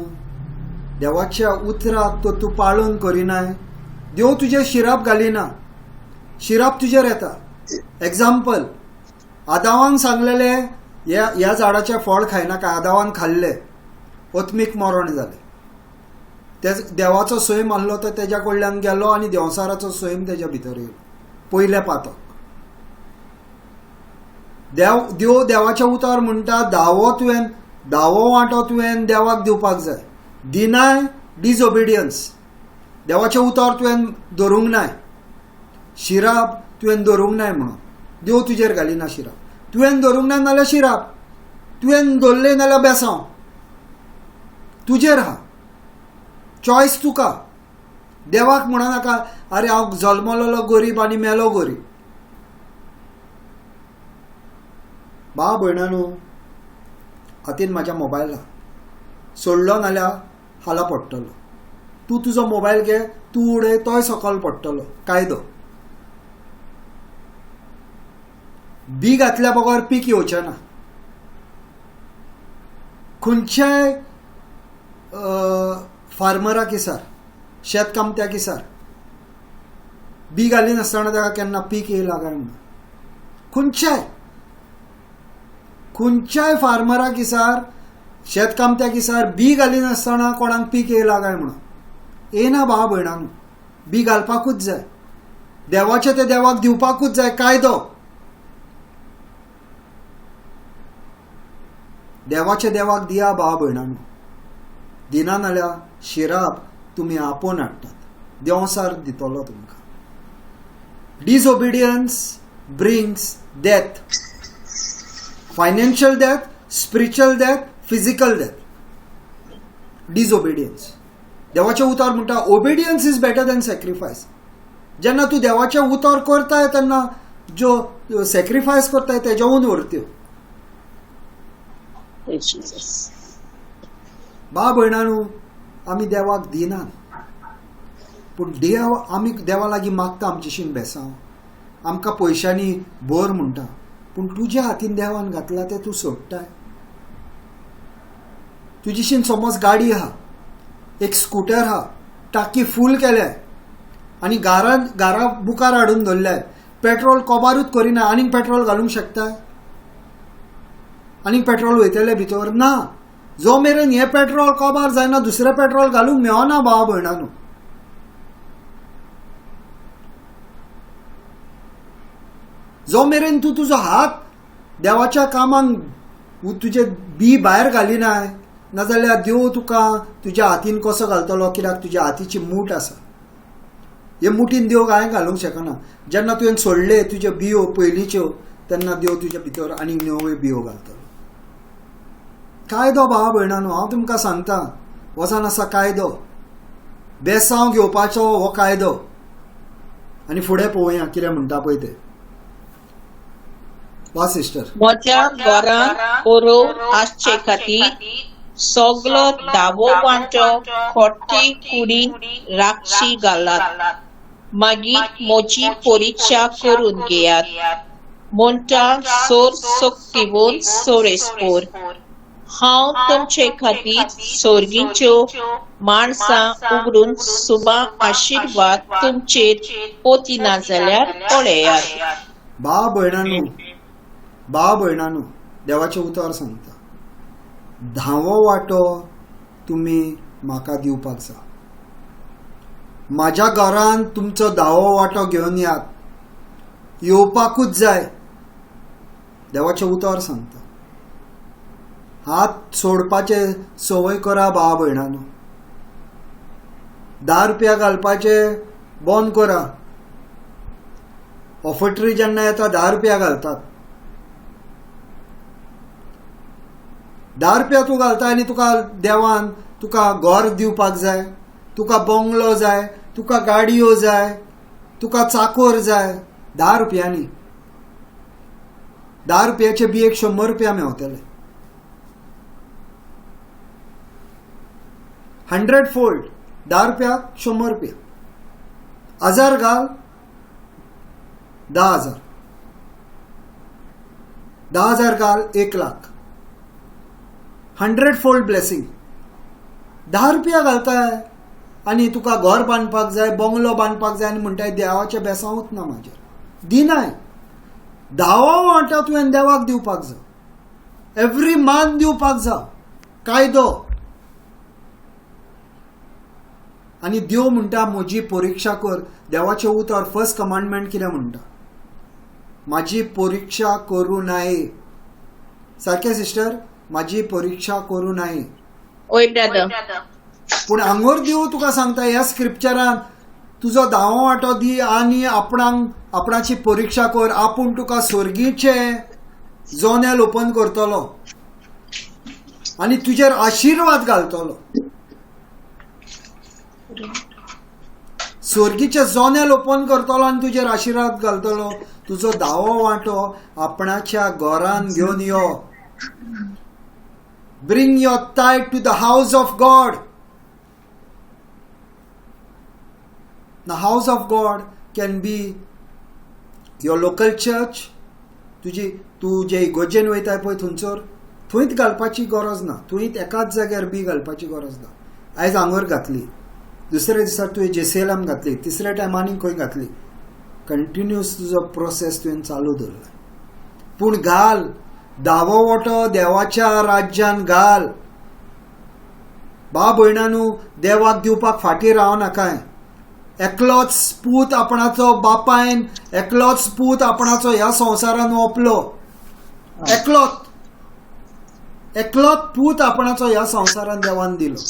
देवाच्या उतराक तो तूं पाळून करिनाय, देव तुजेर शिराप घालिना, शिराप तुजेर येता. एग्जाम्पल, आदावान सांगलेले ह्या झाडाचें फळ खायनाका, आदावान खाल्लें, ओत्मीक मरण जालें. ते देवाचो सैम आहलो तो तेज्या कडल्यान गेलो आनी देंवसाराचो सैम तेज्या भितर येयलो. पयलें पातक. देव देव देवाच्या उतार म्हणटा धावो तुवें, धावो वांटो तुवें देवाक दिवपाक जाय. दिनाय डिसओबिडियन्स, देवाचें उतार तुवें धरूंक नाय, शिराप तुवें धरूंक नाय म्हणून देव तुजेर घालिना शिराप. तुवें धरूंक ना नाल्यार शिराप, तुवें धरलें नाल्यार बेसांव, तुजेर आहा चॉयस तुका. देवाक म्हणो नाका अरे हांव जल्मलेलो गरीब आनी मेलो गरीब. बा भयणानू, हातीन म्हाज्या मोबायला सोडलो नाल्यार हाला पडटलो. तूं तुजो मोबायल घे, तूं उडय, तोय सकयल पडटलो. कायदो बी घातल्या बगर पीक येवचें ना. खंयच्याय फार्मरा किसार, शेतकामत्या किसार बी घालिनासतना ताका केन्ना पीक येयला काय म्हणून. खंयच्याय खंयच्याय फार्मरा किसार, शेतकामत्या किसार बी घालिनासतना कोणाक पीक येयला काय म्हणून येना. भाव भयणांनो, बी घालपाकूच जाय, देवाचें तें देवाक दिवपाकूच जाय. कायदो देवाचे देवाक दिया भाव भयणांनो, दिना नाल्यार शिराप तुमी आपोवन हाडटात, देंवसार दितलो तुमकां. Disobedience brings death, financial death, spiritual death, physical death. Disobedience. देवाचें उतर म्हणटा obedience is better than sacrifice. जेन्ना तूं देवाचें उतर करताय तेन्ना ज्यो सॅक्रिफायस करताय तेज्याहून व्हरत्यो. बा भयणानू, आमी देवाक दिनात, पूण देव आमी देवा लागीं मागता आमचेशीन बेसांव, आमकां पयशांनी भर म्हणटा, पूण तुज्या हातीन देवान घातला तें तूं सोडटाय. तुजीशीन समज गाडी आहा, एक स्कुटर आहा, टाकी फूल केल्या आनी घारा मुखार हाडून दवरल्या, पेट्रोल कोबारूच करिना, आनीक पेट्रोल घालूंक शकता? आनीक पेट्रोल वयतलें भितर ना. जो मेरेन हें पेट्रोल कोबार जायना दुसरें पेट्रोल घालूंक मेळना भावा भयणांनो. जो मेरेन तूं तुजो हात देवाच्या कामाक तुजे बी भायर घालिनाय, नाजाल्यार देव तुका तुज्या हातीन कसो घालतलो? कित्याक तुज्या हातीची मूठ आसा. हे मुठीन देव कांय घालूंक शकना. जेन्ना तुवें सोडले तुज्यो बियो पयलींच्यो तेन्ना देव तुज्या भितर आनीक नव्यो बियो घालतलो. कायदो भावा भयणांनो, हांव तुमकां सांगता, वचन आसा कायदो, बेसांव घेवपाचो हो कायदो. आनी फुडें पळोवया कितें म्हणटा पळय तें. वा सिस्टर, म्हज्या घरांत बरोवन आसचे खातीर सगलो धावो वांटो खोटी कुडीन राक्षी घालात, मागीर म्हजी परिक्षा करून घेयात म्हणटा सोर सक्तीवन सोरेस्पोर. हांव तुमचे खातीर सोर्गीच्यो माणसां उगडून सुबा आशिर्वाद तुमचेर पोतिना जाल्यार पळयात. भाव भयणांनो, भाव भयणांनो, देवाचें उतर सांगता, धावो वांटो तुमी म्हाका दिवपाक जाय. म्हाज्या घरान तुमचो धावो वांटो घेवन यात, येवपाकूच जाय. देवाचें उतर सांगता. हात सोडपाचे संवय करा भावा भयणांनो. 10 रुपया घालपाचे बंद करा. ऑफटरी जेन्ना येता 10 रुपया घालतात. 10 रुपया तूं घालता आनी तुका देवान तुका घर दिवपाक जाय, तुका बंगलो जाय, तुका गाडयो जाय, तुका चाकोर जाय. 10 रुपयांनी, 10 रुपयाचे बी एक 100 रुपया मेवतले. 100 फोल्ड. 10 रुपया 100 रुपया, 1000 घाल 10,000, 10,000 घाल 1 लाख. 100 fold blessing. 10 रुपया घालताय आनी तुका घर बांदपाक जाय, बंगलो बांदपाक जाय आनी म्हणटाय देवाचें बेसांवूच ना म्हाजेर. दिनाय. धावो वांटो तुवें देवाक दिवपाक जाय, एवरी मंथ दिवपाक जाय, कायदो. आनी देव म्हणटा म्हजी परिक्षा कर. देवाचें उतर फर्स्ट कमांडमेंट कितें म्हणटा? म्हाजी परिक्षा करूं नये. सारकें सिस्टर, म्हाजी परिक्षा करूं नये. ओय ब्रदर, पूण हांगोर देव तुका सांगता ह्या स्क्रिप्चरान, तुजो धावो वांटो दी आनी आपणाक आपणाची परिक्षा कर, आपूण तुका स्वर्गीचे जोनेल ओपन करतलो आनी तुजेर आशिर्वाद घालतलो. स्वर्गीचे जोनेल ओपन करतलो आनी तुजेर आशिर्वाद घालतलो. तुजो धावो वांटो आपणाच्या घरान घेवन यो. Bring your tithe to the house of God. The house of God can be your local church. तुजी तूं जे इगोर्जेन वयताय पळय थंयसर, थंयच घालपाची गरज ना. थंयच एकाच जाग्यार बी घालपाची गरज ना. आयज आंगोर घातली, दुसऱ्या दिसा तुवें जेसीएलाम घातली, तिसऱ्या टायम आनीक खंय घातली, कंटिन्युअस तुजो प्रोसेस तुवें चालू दवरला. पूण घाल धावो वांटो देवाच्या राज्यान घाल. भाव भयणांनो, देवाक दिवपाक फाटीं राव नाकाय. एकलोच पूत आपणाचो बापायन, एकलोच पूत आपणाचो ह्या संवसारान ओंपलो. एकलोच, एकलोच पूत आपणाचो ह्या संवसारान देवान दिलो.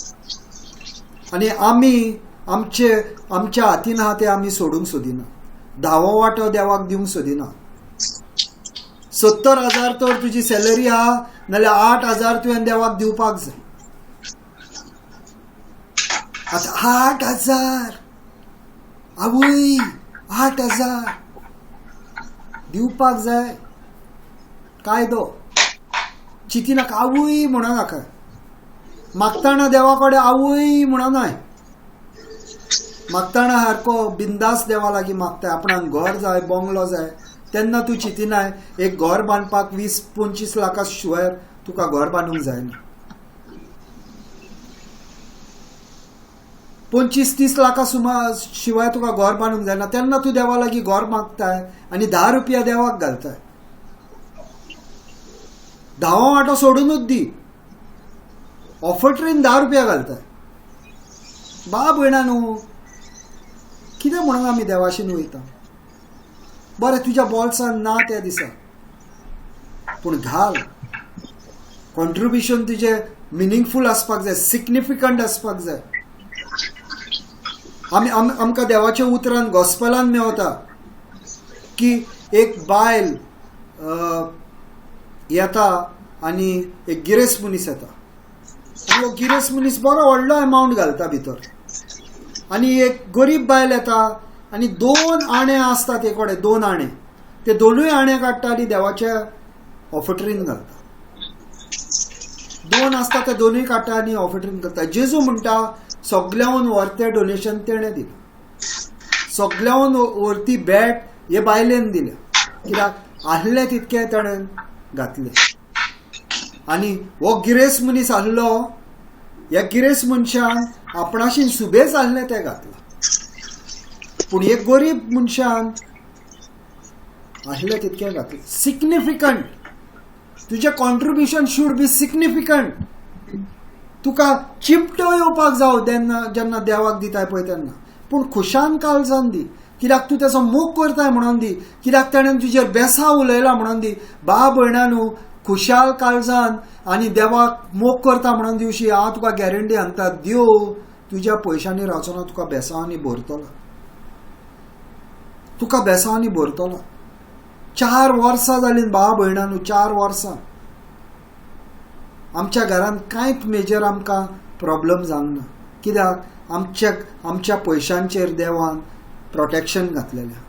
आनी आमी आमचे आमच्या हातीन आहा ते आमी सोडूंक सोदिना. धावो वांटो देवाक दिवंक सोदिना. 70,000 तर तुजी सॅलरी आहा, नाल्यार 8,000 तुवें देवाक दिवपाक जाय. आतां 8,000, आवय 8,000 दिवपाक जाय. कायदो चिंतिनाका, आवय म्हणो नाका. मागताना देवा कडेन आवय म्हणो नाय. मागताना सारको बिंदास देवा लागीं मागता, आपणाक घर जाय, बंगलो जाय. तेन्ना तूं चिंतिनाय एक घर बांदपाक 20-25 लाखां शिवाय तुका घर बांदूंक जायना. 25-30 लाखां सुमार शिवाय तुका घर बांदूंक जायना, तेन्ना तूं देवा लागीं घर मागताय आनी 10 रुपया देवाक घालताय. धावो वांटो सोडूनच दी, ऑफर्टरीन 10 रुपया घालताय. बा भयणा न्हू, कितें म्हणून आमी देवाशीन वयता? बरें, तुज्या बोल्सान ना त्या दिसा, पूण घाल. कॉन्ट्रिब्युशन तुजें मिनींगफूल आसपाक जाय, सिग्निफिकंट आसपाक जाय. आमी आमकां देवाच्या उतरान गॉस्पलान मेवता की एक बायल येता आनी एक गिरेस्त मनीस येता, आनी हो गिरेस्त मनीस बरो व्हडलो एमावंट घालता भितर, आनी एक गरीब बायल येता आनी 2 आणे आसता ते कडेन, 2 आणे, ते 2 आणे काडटा आनी देवाच्या ऑफर्टरीन घालता. 2 आसता ते 2 काडटा आनी ऑफर्टरीन घालता. जेजू म्हणटा सगळ्याहून व्हरतें डोनेशन तेणें दिलें, सगळ्याहून व्हरती भेट हे बायलेन दिल्या, कित्याक आहलें तितकें तेणें घातलें. आनी हो गिरेस्त मनीस आहलो, ह्या गिरेस्त मनशान आपणाशीन सुबेज आहलें तें घातलां, पूण एक गरीब मनशान आहलें तितकें घातलें. सिग्निफिकंट, तुजें कॉन्ट्रिब्युशन should be significant. तुका चिमटो येवपाक जावं तेन्ना जेन्ना देवाक दिताय पळय तेन्ना, पूण खुशान काळजान दी, कित्याक तूं तेजो मोग करताय म्हणून दी, कित्याक तेणें तुजेर बेसांव उलयला म्हणून दी. बा भयणा न्हू, खुशाल काळजान आनी देवाक मोग करता म्हणून दिवशी, हांव तुका गॅरंटी सांगता, देव तुज्या पयशांनी रावचो ना, तुका बेसांवांनी भरतलो, तुका बेसांवांनी भरतलो. 4 वर्सां जालीं बा भयणा न्हू, 4 वर्सां आमच्या घरांत कांयच मेजर आमकां प्रॉब्लम जावंक ना, कित्याक आमच्या आमच्या पयशांचेर देवान प्रोटेक्शन घातलेलें,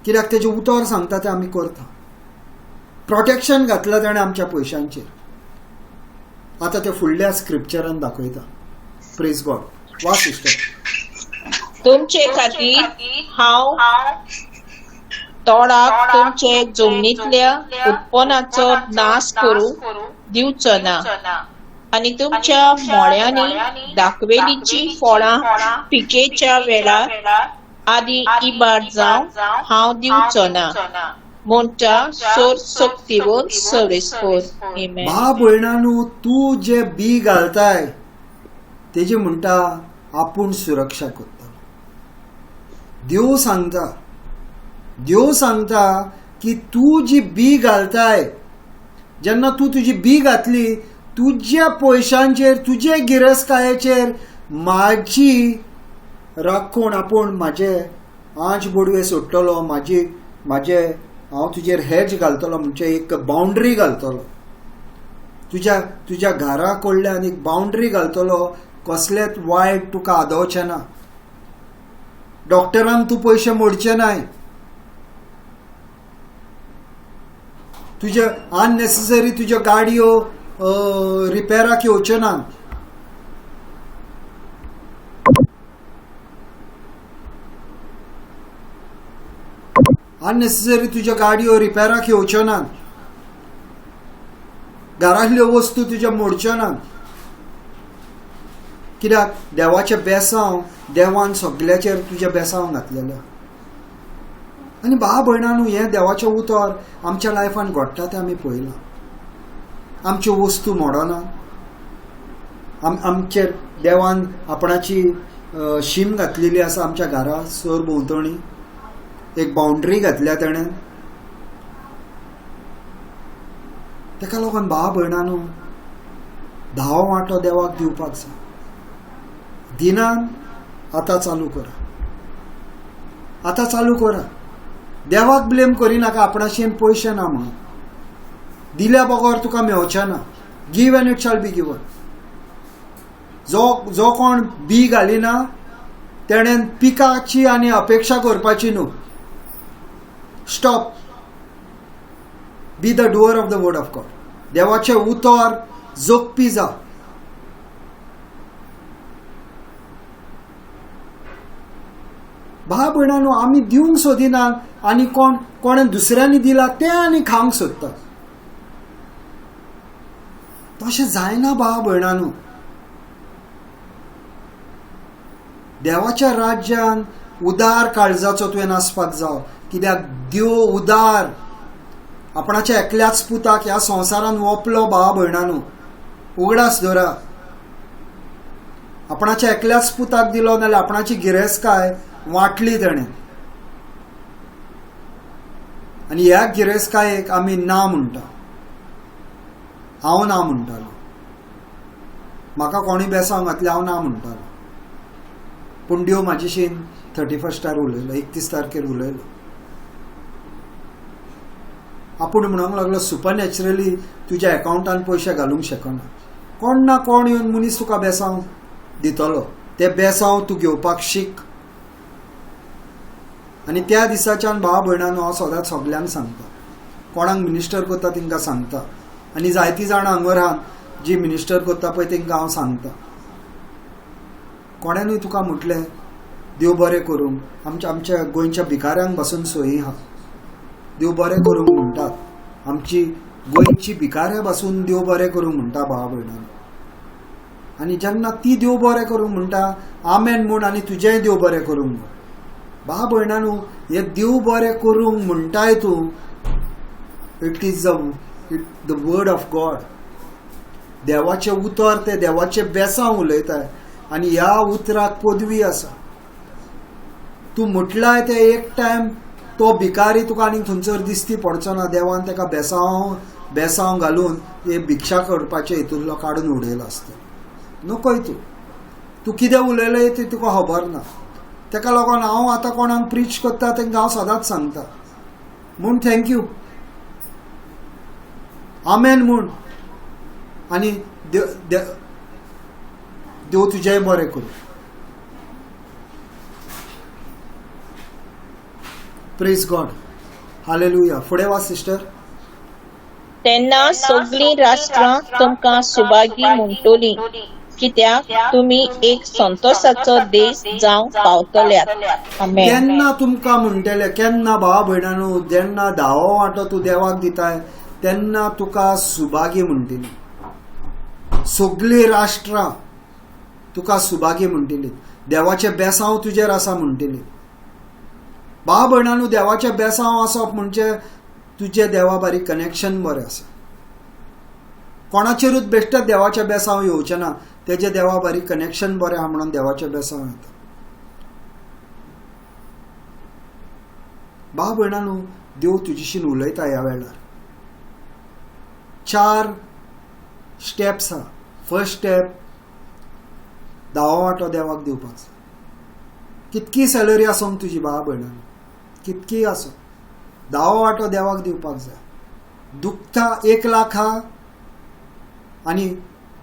कित्याक तेजें उतर सांगता तें आमी करता. प्रोटेक्शन घातलां ताणें आमच्या पयशांचेर. आतां ते फुडल्या स्क्रिप्चरान दाखयता. प्रेज गॉड. वा सिस्टर, तुमचे खातीर हांव तोडाक तुमचे जमनींतल्या उत्पन्नाचो नाश करूंक दिवचो ना, आनी तुमच्या मोळ्यांनी दाखवेलीची फळां पिकेच्या वेळार आदी इबाड जावंक हांव दिवचो ना, म्हणटा सर्वशक्तिवंत सर्वेस्पर. आमेन. बा भयणानू, तूं जे बी घालताय तेजे म्हणटा आपूण सुरक्षा करता. देव सांगता, देव सांगता की तूं जी बी घालताय, जेन्ना तूं तुजी बी घातली, तुज्या पयशांचेर, तुजे गिरेस्तकायेचेर म्हाजी राखण, आपूण म्हाजे आंच बोडवे सोडटलो, म्हाजी म्हाजे हांव तुजेर हेज घालतलो, म्हणजे एक बाउंड्री घालतलो, तुज्या तुज्या घरा कडल्यान एक बाउंड्री घालतलो, कसलेच वायट तुका आदवचें ना, डॉक्टरान तूं पयशे मोडचे नाय, तुजे अननेसेसरी तुज्यो गाडयो रिपेराक येवच्यो ना. अननेसेसरी तुज्यो गाडयो रिपेराक येवच्यो ना, घरांतल्यो वस्तू तुज्यो मोडच्यो ना, कित्याक देवाचें बेसांव देवान सगल्याचेर तुजें बेसांव घातलेलें. आनी बा भयणानू, हें देवाचें उतर आमच्या लायफान घडटा तें आमी पळयलां. आमच्यो वस्तू मोडना, आमचेर देवान आपणाची शीम घातलेली आसा, आमच्या घरा सर भोंवतणी एक बाउंड्री घातल्या तेणें. तेका लागून भाव भयणानू, धावो वांटो देवाक दिवपाक जाय. दिनान आतां चालू करा, आतां चालू करा. देवाक ब्लेम करिनाका आपणाशेन पयशे ना म्हणून, दिल्या बगर तुका मेवचें ना. Give and it shall be given. जो जो कोण बी घालिना तेणेन पिकाची आनी अपेक्षा करपाची न्हू. Stop. Be the doer of the word of God. देवाचें उतर जगपी जा. भाव भयणांनो, आमी दिवंक सोदिनात आनी कोण कोणें दुसऱ्यांनी दिला तें आनी खावंक सोदतात. तशें जायना भाव भयणांनो. देवाच्या राज्यान उदार काळजाचो तुवें आसपाक जाव, कित्याक देव उदार. आपणाच्या एकल्याच पुताक ह्या संवसारान ओंपलो. भावा भयणांनो, उगडास दवरा, आपणाच्या एकल्याच पुताक दिलो नाल्यार आपणाची गिरेस्तकाय वांटली तेणें. आनी ह्या गिरेस्तकायेक आमी ना म्हणटा. हांव ना म्हणटालो, म्हाका कोणी बेसांव घातलें हांव ना म्हणटालो. पूण देव म्हाजेशीन 31 उलयलो, 31 तारखेर उलयलो. आपूण म्हणूंक लागलो सुपरनॅचरली तुज्या एकावंटान पयशे घालूंक शकना. कोण ना कोण येवन मनीस तुका बेसांव दितलो, ते बेसांव तूं घेवपाक शीक. आनी त्या दिसाच्यान भावा भयणांनो हांव सदांच सगल्यांक सांगता, कोणाक मिनिस्टर करता तांकां सांगता, आनी जायतीं जाणां हांगर जी मिनिस्टर करता पळय तांकां हांव सांगता, कोणेनूय तुका म्हटलें देव बरें करूंक, आमच्या आमच्या गोंयच्या भिकाऱ्यांक बसून सोयी आहा, देव बरें करूंक म्हणटात, आमची गोंयची भिकाऱ्यां बसून देव बरें करूंक म्हणटा भावा भयणांनो. आनी जेन्ना ती देव बरें करूंक म्हणटा आमेन म्हूण, आनी तुजेंय देव बरें करूंक म्हूण. भावा भयणांनो, हे देव बरें करूंक म्हणटाय तूं, it is the word of God. देवाचें उतर तें देवाचें बेसांव उलयताय, आनी ह्या उतराक पदवी आसा. तूं म्हटलाय तें एक टायम तो भिकारी तुका आनीक थंयसर दिसती पडचो ना. देवान ताका बेसांव बेसांव घालून हे भिक्षा करपाचे हितूंतलो काडून उडयलो आसता. नकोय तूं तूं कितें उलयलें तें तुका खबर ना. ताका लागून हांव आतां कोणाक प्रिच करता तांकां हांव सदांच सांगता म्हूण thank you, आमेन म्हूण, आनी देव तुजेंय बरें करूं. Praise God, hallelujah. फुडें वाच सिस्टर. तेन्ना सगळीं राष्ट्रां तुमकां सुभागी म्हणटली, कित्याक तुमी एक संतोषाचो देश जावंक पावतल्यात. आमेन. केन्ना तुमकां म्हणटले, केन्ना भावा भयणांनो, जेन्ना धावो वांटो तूं देवाक दिताय तेन्ना तुका सुभागी म्हणटली. सगळीं राष्ट्रां तुका सुभागी म्हणटली, देवाचें बेसांव तुजेर आसा म्हणटली. भावा भयणांनो, देवाचें बेसांव आसप म्हणजे तुजें देवा बारी कनेक्शन बरें आसा. कोणाचेरूच बेश्टेच देवाचें बेसांव येवचें ना, तेजें देवा बारी कनेक्शन बरें आहा म्हणून देवाचें बेसांव येता. भावा भयणांनो, देव तुजेशीन उलयता ह्या वेळार. 4 स्टेप्स आहा. फर्स्ट स्टेप, धावो वांटो देवाक दिवपाचो. कितकी सॅलरी आसूंक तुजी भावा भयणांनो, कितकी आसूं, धावो वांटो देवाक दिवपाक जाय. दुखता 1 लाख आहा आनी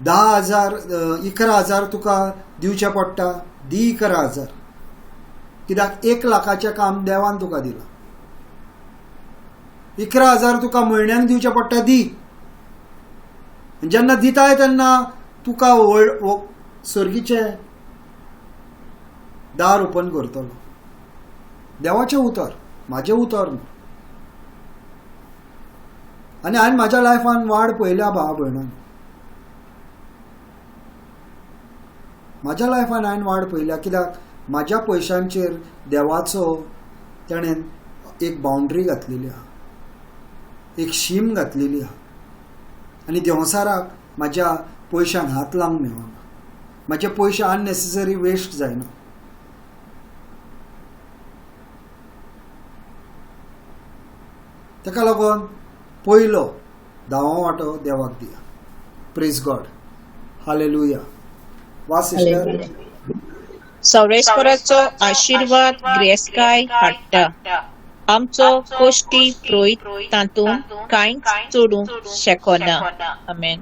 10,000 11,000 तुका दिवचें पडटा, दी 11,000, कित्याक 1 लाखाचें काम देवान तुका दिलां. 11,000 तुका म्हयन्याक दिवचें पडटा, दी. जेन्ना दिताय तेन्ना तुका सर्गीचें दार ओपन करतलो. देवाचें उतर, म्हाजें उतर न्हू. आनी हांवें म्हाज्या लायफान वाड पळयल्या भावा भयणान, म्हाज्या लायफान हांवें वाड पळयल्या, कित्याक म्हाज्या पयशांचेर देवाचो तेणें एक बाउंड्री घातलेली आहा, एक शीम घातलेली आहा. आनी देंवसाराक म्हाज्या पयशांक हात लावंक मेळना, म्हाजे पयशे अननेसेसरी वेस्ट जायना. ताका लागून पयलो धावो वांटो देवाक दिया. प्रेज गॉड, हालेलुया. वा सिस्टर. सर्वेस्पराचो आशिर्वाद ग्रेसकाय हाडटा, आमचो कोश्टी प्रोहित तातूंत कांयच चडूंक शकना. आमेन.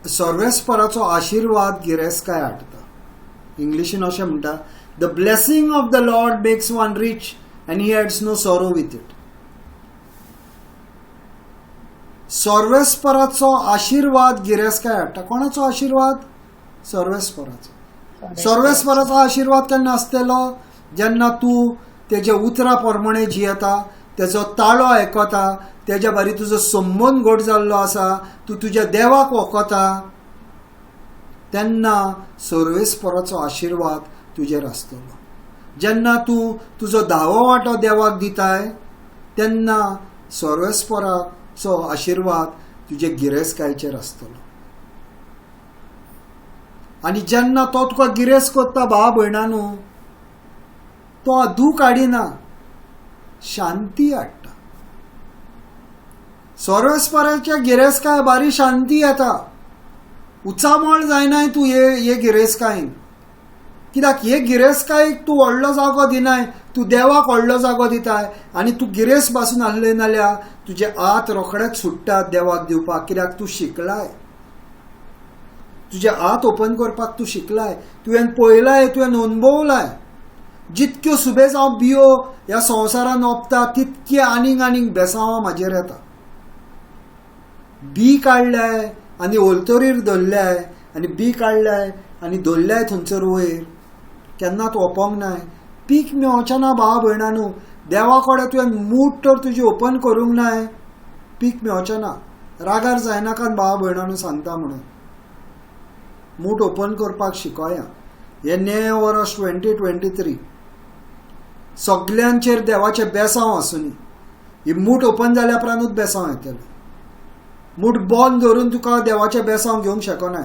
सर्वेस्पराचो आशिर्वाद गिरेस्तकाय हाडटा. इंग्लिशीन अशें म्हणटा, the blessing of the Lord makes one rich and he adds no sorrow with it. सर्वेस्पराचो आशिर्वाद गिरेस्तकाय हाडटा. कोणाचो आशिर्वाद? सर्वेस्पराचो. सर्वेस्पराचो आशिर्वाद केन्ना आसतलो? जेन्ना तूं तेजे उतरा प्रमाणे जियेता, तेजो ताळो आयकता, तेज्या बारी तुजो संबंद घट जाल्लो आसा, तूं तुज्या देवाक वखता, तेन्ना सर्वेस्पराचो आशिर्वाद तुजेर आसतलो. जेन्ना तूं तुजो धावो वांटो देवाक दिताय तेन्ना सर्वेस्पराचो आशिर्वाद तुजे गिरेस्तकायेचेर आसतलो. आनी जेन्ना तो तुका गिरेस्त करता भाव भयणानू, तो दूख हाडिना, शांती हाडटा. सर्वेस्पराच्या गिरेस्तकाय बारी शांती येता. उचामळ जायनाय तूं हे गिरेस्तकायेन, कित्याक हे गिरेस्तकायेक तूं व्हडलो जागो दिनाय, तूं देवाक व्हडलो जागो दिताय. आनी तूं गिरेस्त बासून आसले नाल्यार तुजे हात रोखडेच सुट्टात देवाक दिवपाक, कित्याक तूं शिकलाय, तुजे हात ओपन करपाक तूं शिकलाय, तुवें पळयलाय, तुवें अनुभवलाय. जितक्यो सुबेज हांव बियो ह्या संवसारान ओंपता तितके आनीक आनीक बेसांवां म्हाजेर येता. बी काडल्याय आनी ओलतरीर धरल्याय, आनी बी काडल्याय आनी धरल्याय थंयसर वयर, केन्नाच ओपोंक नाय, पीक मेवचें ना भाव भयणानू. देवा कडेन तुवें मूठ तर तुजी ओपन करूंक नाय, पीक मेवचें ना. रागार जायनाकात भाव भयणानू सांगता म्हणून, मूठ ओपन करपाक शिकोया. हे नें वर्स 2023 सगल्यांचेर देवाचें बेसांव आसूनी. ही मूठ ओपन जाल्या उपरांतूच बेसांव येतलें. मूठ बंद धरून तुका देवाचें बेसांव घेवंक शकनाय.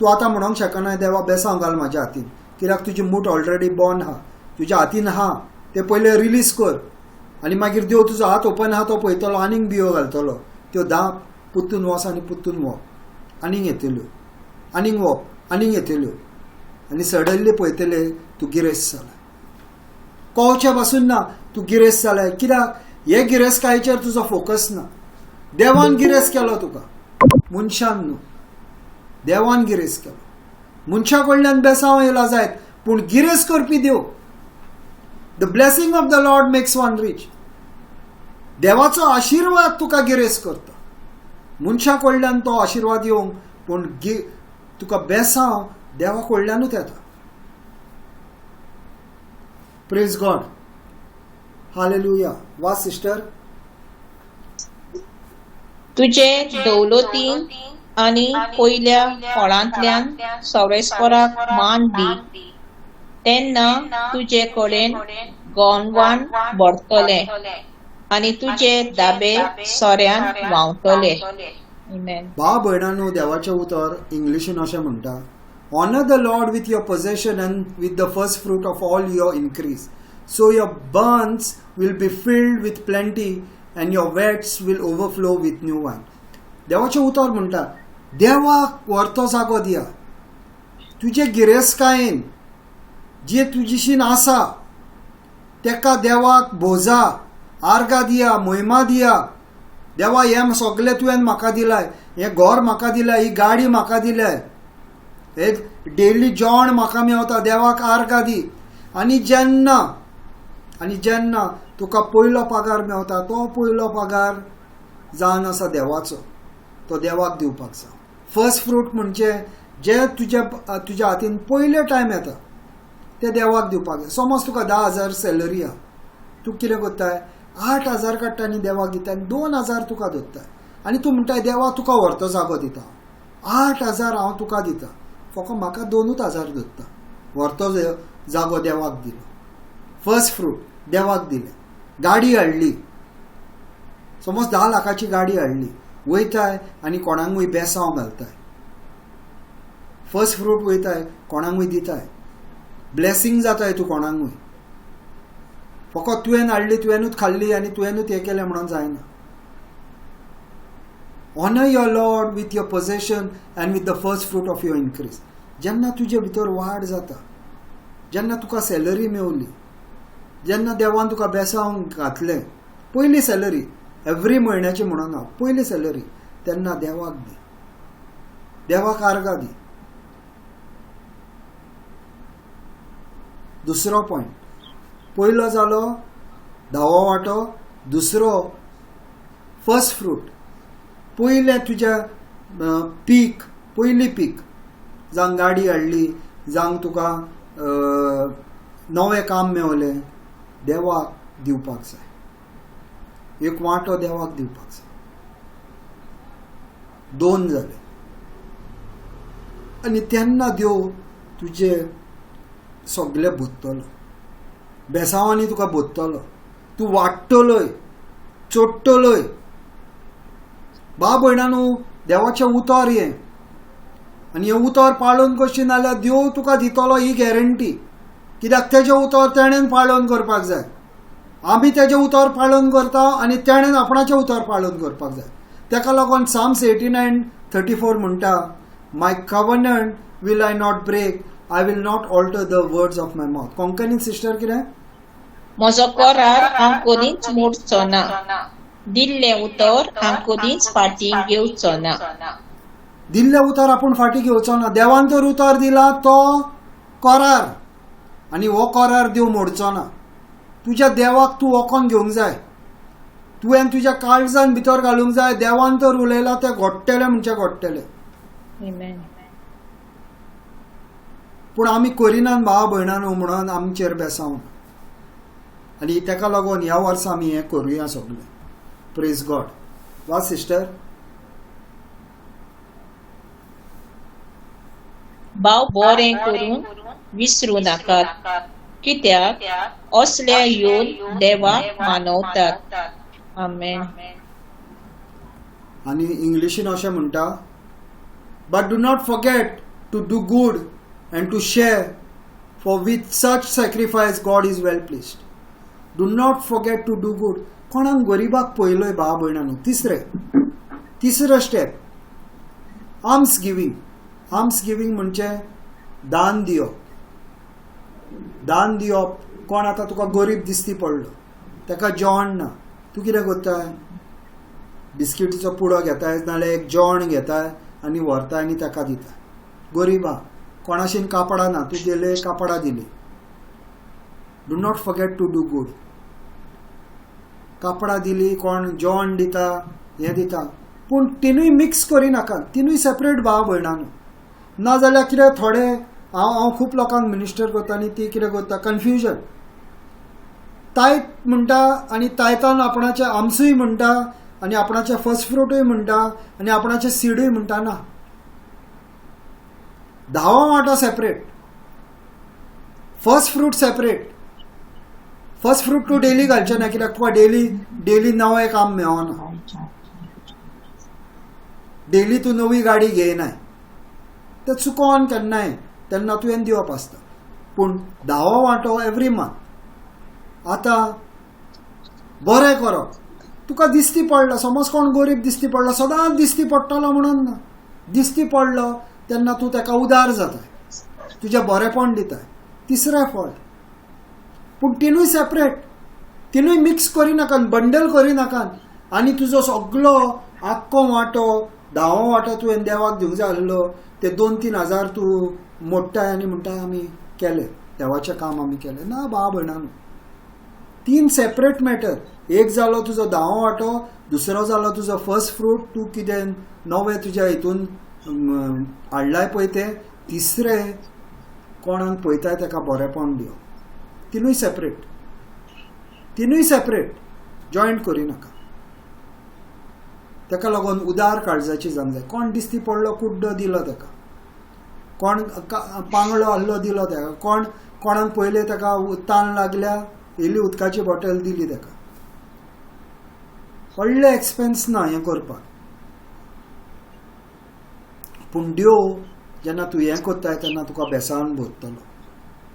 तूं आतां म्हणोंक शकनाय देवा बेसांव घाल म्हाज्या हातीन, कित्याक तुजी मूठ ऑलरेडी बंद आहा, तुज्या हातीन आहा. ते पयलें रिलीज कर आनी मागीर देव तुजो हात ओपन आहा तो पळयतलो, आनीक बियो घालतलो. त्यो धांप, पुत्तून वच आनी पुत्तून वप, आनीक येतल्यो, आनीक वप, आनीक येतल्यो. आनी सडनली पळयतले तूं गिरेस्त जालाय. कवचे पासून ना तूं गिरेस्त जालाय, कित्याक हे गिरेस्तकायेचेर तुजो फोकस ना. देवान गिरेस्त केलो तुका, मनशान न्हू. देवान गिरेस्त केलो. मनशा कडल्यान बेसांव येयला जायत, पूण गिरेस्त करपी देव. The blessing of the Lord makes one rich. देवाचो आशिर्वाद तुका गिरेस्त करता. मनशा कडल्यान तो आशिर्वाद येवंक, पूण तुका बेसांव देवा कडल्यानूच येता. Praise God, hallelujah. वा सिस्टर, तुजे दौलतीन आनी पयल्या फळांतल्यान सर्वेस्पराक मान दी, तेन्ना तुजे कडेन गोनवान भरतले आनी तुजे दाबे सोऱ्यान व्हांवतले. भाव भयणांनो, देवाचें उतर इंग्लिशीन अशें म्हणटा, Honour the Lord with your possession and with the first fruit of all your increase, so your barns will be filled with plenty and your vats will overflow with new wine. देवाचें उतर म्हणटा, देवाक व्हरतो जागो दिया. तुजे गिरेस्तकायेन जे तुजीशीन आसा तेका देवाक भोजा, आर्गां दिया, महिमा दिया. देवा हें सगळें तुवें म्हाका दिलाय, हें घर म्हाका दिलाय, ही गाडी म्हाका दिलाय, हे डेली जेवण म्हाका मेवता, देवाक आर्गां दी. आनी जेन्ना जेन्ना तुका पयलो पगार मेवता तो पयलो पगार जावन आसा देवाचो, तो देवाक दिवपाक जाय. फर्स्ट फ्रूट म्हणजे जे तुज्या तुज्या हातीन पयले टायम येता ते देवाक दिवपाक जाय. समज तुका 10,000 सॅलरी आहा, तूं कितें करताय, 8,000 काडटा आनी देवाक दिता आनी 2,000 तुका दवरताय. आनी तूं म्हणटाय देवा तुका व्हरतो जागो दिता, 8,000 हांव तुका दिता, फकत म्हाका 2,000 दवरता. व्हरतो जागो देवाक दिलो, फर्स्ट फ्रूट देवाक दिलें. गाडी हाडली, समज 10 लाखाची गाडी हाडली, वयताय आनी कोणाकूय बेसांव घालताय. फर्स्ट फ्रूट वयताय कोणाकूय दिताय, ब्लेसिंग जाताय तूं कोणाकूय. फकत तुवें हाडली, तुवेंनूच खाल्ली आनी तुवेंनूच हें केलें म्हणून जायना. Honour your Lord with your possession and with the first fruit of your increase. जेन्ना तुजे भितर वाड जाता, जेन्ना तुका सॅलरी मेवली, जेन्ना देवान तुका बेसांव घातलें, पयली सॅलरी एवरी म्हयन्याची म्हणून ना, पयली सॅलरी, तेन्ना देवाक दी, देवाक आर्गां दी. दुसरो पॉयंट, पयलो जालो धावो वांटो, दुसरो फर्स्ट फ्रूट. पयलें तुज्या पीक, पयली पीक, जावं गाडी हाडली, जावं तुका नवें काम मेवलें, देवाक दिवपाक जाय. एक वांटो देवाक दिवपाक जाय. 2 जाले. आनी तेन्ना देव तुजे सगळे भोत्तलो, बेसांवांनी तुका भोत्तलो, तूं वाडटलोय, चोडटलोय. बा भयणानू, देवाचें उतर हें, आनी हें उतर पाळून करशी नाल्यार देव तुका दितलो ही गॅरंटी. कित्याक तेजें उतर तेणेन पाळून करपाक जाय. आमी तेजें उतर पाळून करता आनी तेणेन आपणाचें उतर पाळून करपाक जाय. तेका लागून Psalms 89:34 म्हणटा, my covenant will I not break, I will not alter the words of my mouth. Konkani sister कितें? म्हजो करार हांव कदींच मोडचो ना, दिल्लें उतर हांव कदींच फाटीं घेवचो ना. दिल्लें उतर आपूण फाटीं घेवचो ना. देवान तर उतर दिला तो करार, आनी हो करार देव मोडचो ना. तुज्या देवाक तूं वोकोन घेवंक जाय, तुवें तुज्या काळजान भितर घालूंक जाय. देवान तर उलयला तें घडटलें म्हणजे घडटलें. पूण आमी करिनात भाव भयणां म्हणून आमचेर बेसांव. आनी तेका लागून ह्या वर्सा आमी हें करुया सगळें. प्रेज गॉड. वा सिस्टर. भाव बरें करून विसरूं नाकात, कित्याक असले येवन देवाक मानवतात. आमेन. आनी इंग्लिशीन अशें म्हणटा, but do not forget to do good and to share, for with such sacrifice God is well pleased. Do not forget to do good. कोणाक गरिबाक पयलोय भाव भयणांनो. तिसरो step, alms giving. Alms giving म्हणजे दान दिवप. दान दिवप, कोण आतां तुका गरीब दिसती पडलो, ताका जेवण ना, तूं कितें करताय? बिस्किटीचो पुडो घेताय, नाल्यार एक जेवण घेताय आनी व्हरताय आनी ताका दिताय. गरीबा कोणाशीन कापडां ना, तूं गेले कापडां दिली. Do not forget to do good. कापडां दिली, कोण जेवण दिता, हें दिता, पूण तिनूय मिक्स करिनाका, तिनूय सेपरेट भाव भयणांनो. ना जाल्यार कितें थोडे हांव खूब लोकांक मिनिस्टर करता आनी ती कितें करता, कन्फ्युजन. तायत म्हणटा आनी तायतान आपणाचे आमसूय म्हणटा आनी आपणाचे फर्स्ट फ्रुटूय म्हणटा आनी आपणाचे सिडूय म्हणटा. ना, धावो वांटो separate, first fruit separate. First fruit तूं डेली घालचें ना, कित्याक तुका डेली डेली नवें काम मेळना, डेली तूं नवी गाडी घेयनाय, तें चुकोन केन्नाय तेन्ना तुवें दिवप आसता. पूण धावो वांटो एवरी मंथ. आतां बरें करप, तुका दिसती पडलो, समज कोण गरीब दिसती पडलो, सदांच दिसती पडटलो म्हणून ना, दिसती पडलो तेन्ना तूं ताका उदार जाताय, तुजें बरेंपण दिताय. तिसरें फळ. पूण तिनूय सेपरेट, तिनूय मिक्स करिनाका, बंडल करिनाका. आनी तुजो सगलो आख्खो वांटो, धावो वांटो तुवें देवाक दिवंक जाय आसलो, ते 2-3 हजार तूं मोडटाय आनी म्हणटाय आमी केलें देवाचें काम, आमी केलें. ना भाव भयणांनो, 3 सेपरेट मॅटर. एक जालो तुजो धावो वांटो, दुसरो जालो तुजो फर्स्ट फ्रूट, तूं कितें नवें तुज्या हितून हाडलाय पळय तें, तिसरें कोणाक पळयताय ताका बरेंपण दिवप. तिनूय सेपरेट, तिनूय सेपरेट, जॉयंट करिनाका. ताका लागून उदार काळजाची जावंक जाय. कोण दिसती पडलो कुड्डो दिलो ताका, कोण पांगळो आहलो दिलो ताका, कोण कोणाक पयलें ताका तान लागल्या इल्ली उदकाची बॉटल दिली ताका. व्हडलें एक्सपेन्स ना हें करपाक. पूण देव जेन्ना तूं हें करताय तेन्ना तुका बेसावन भरतलो.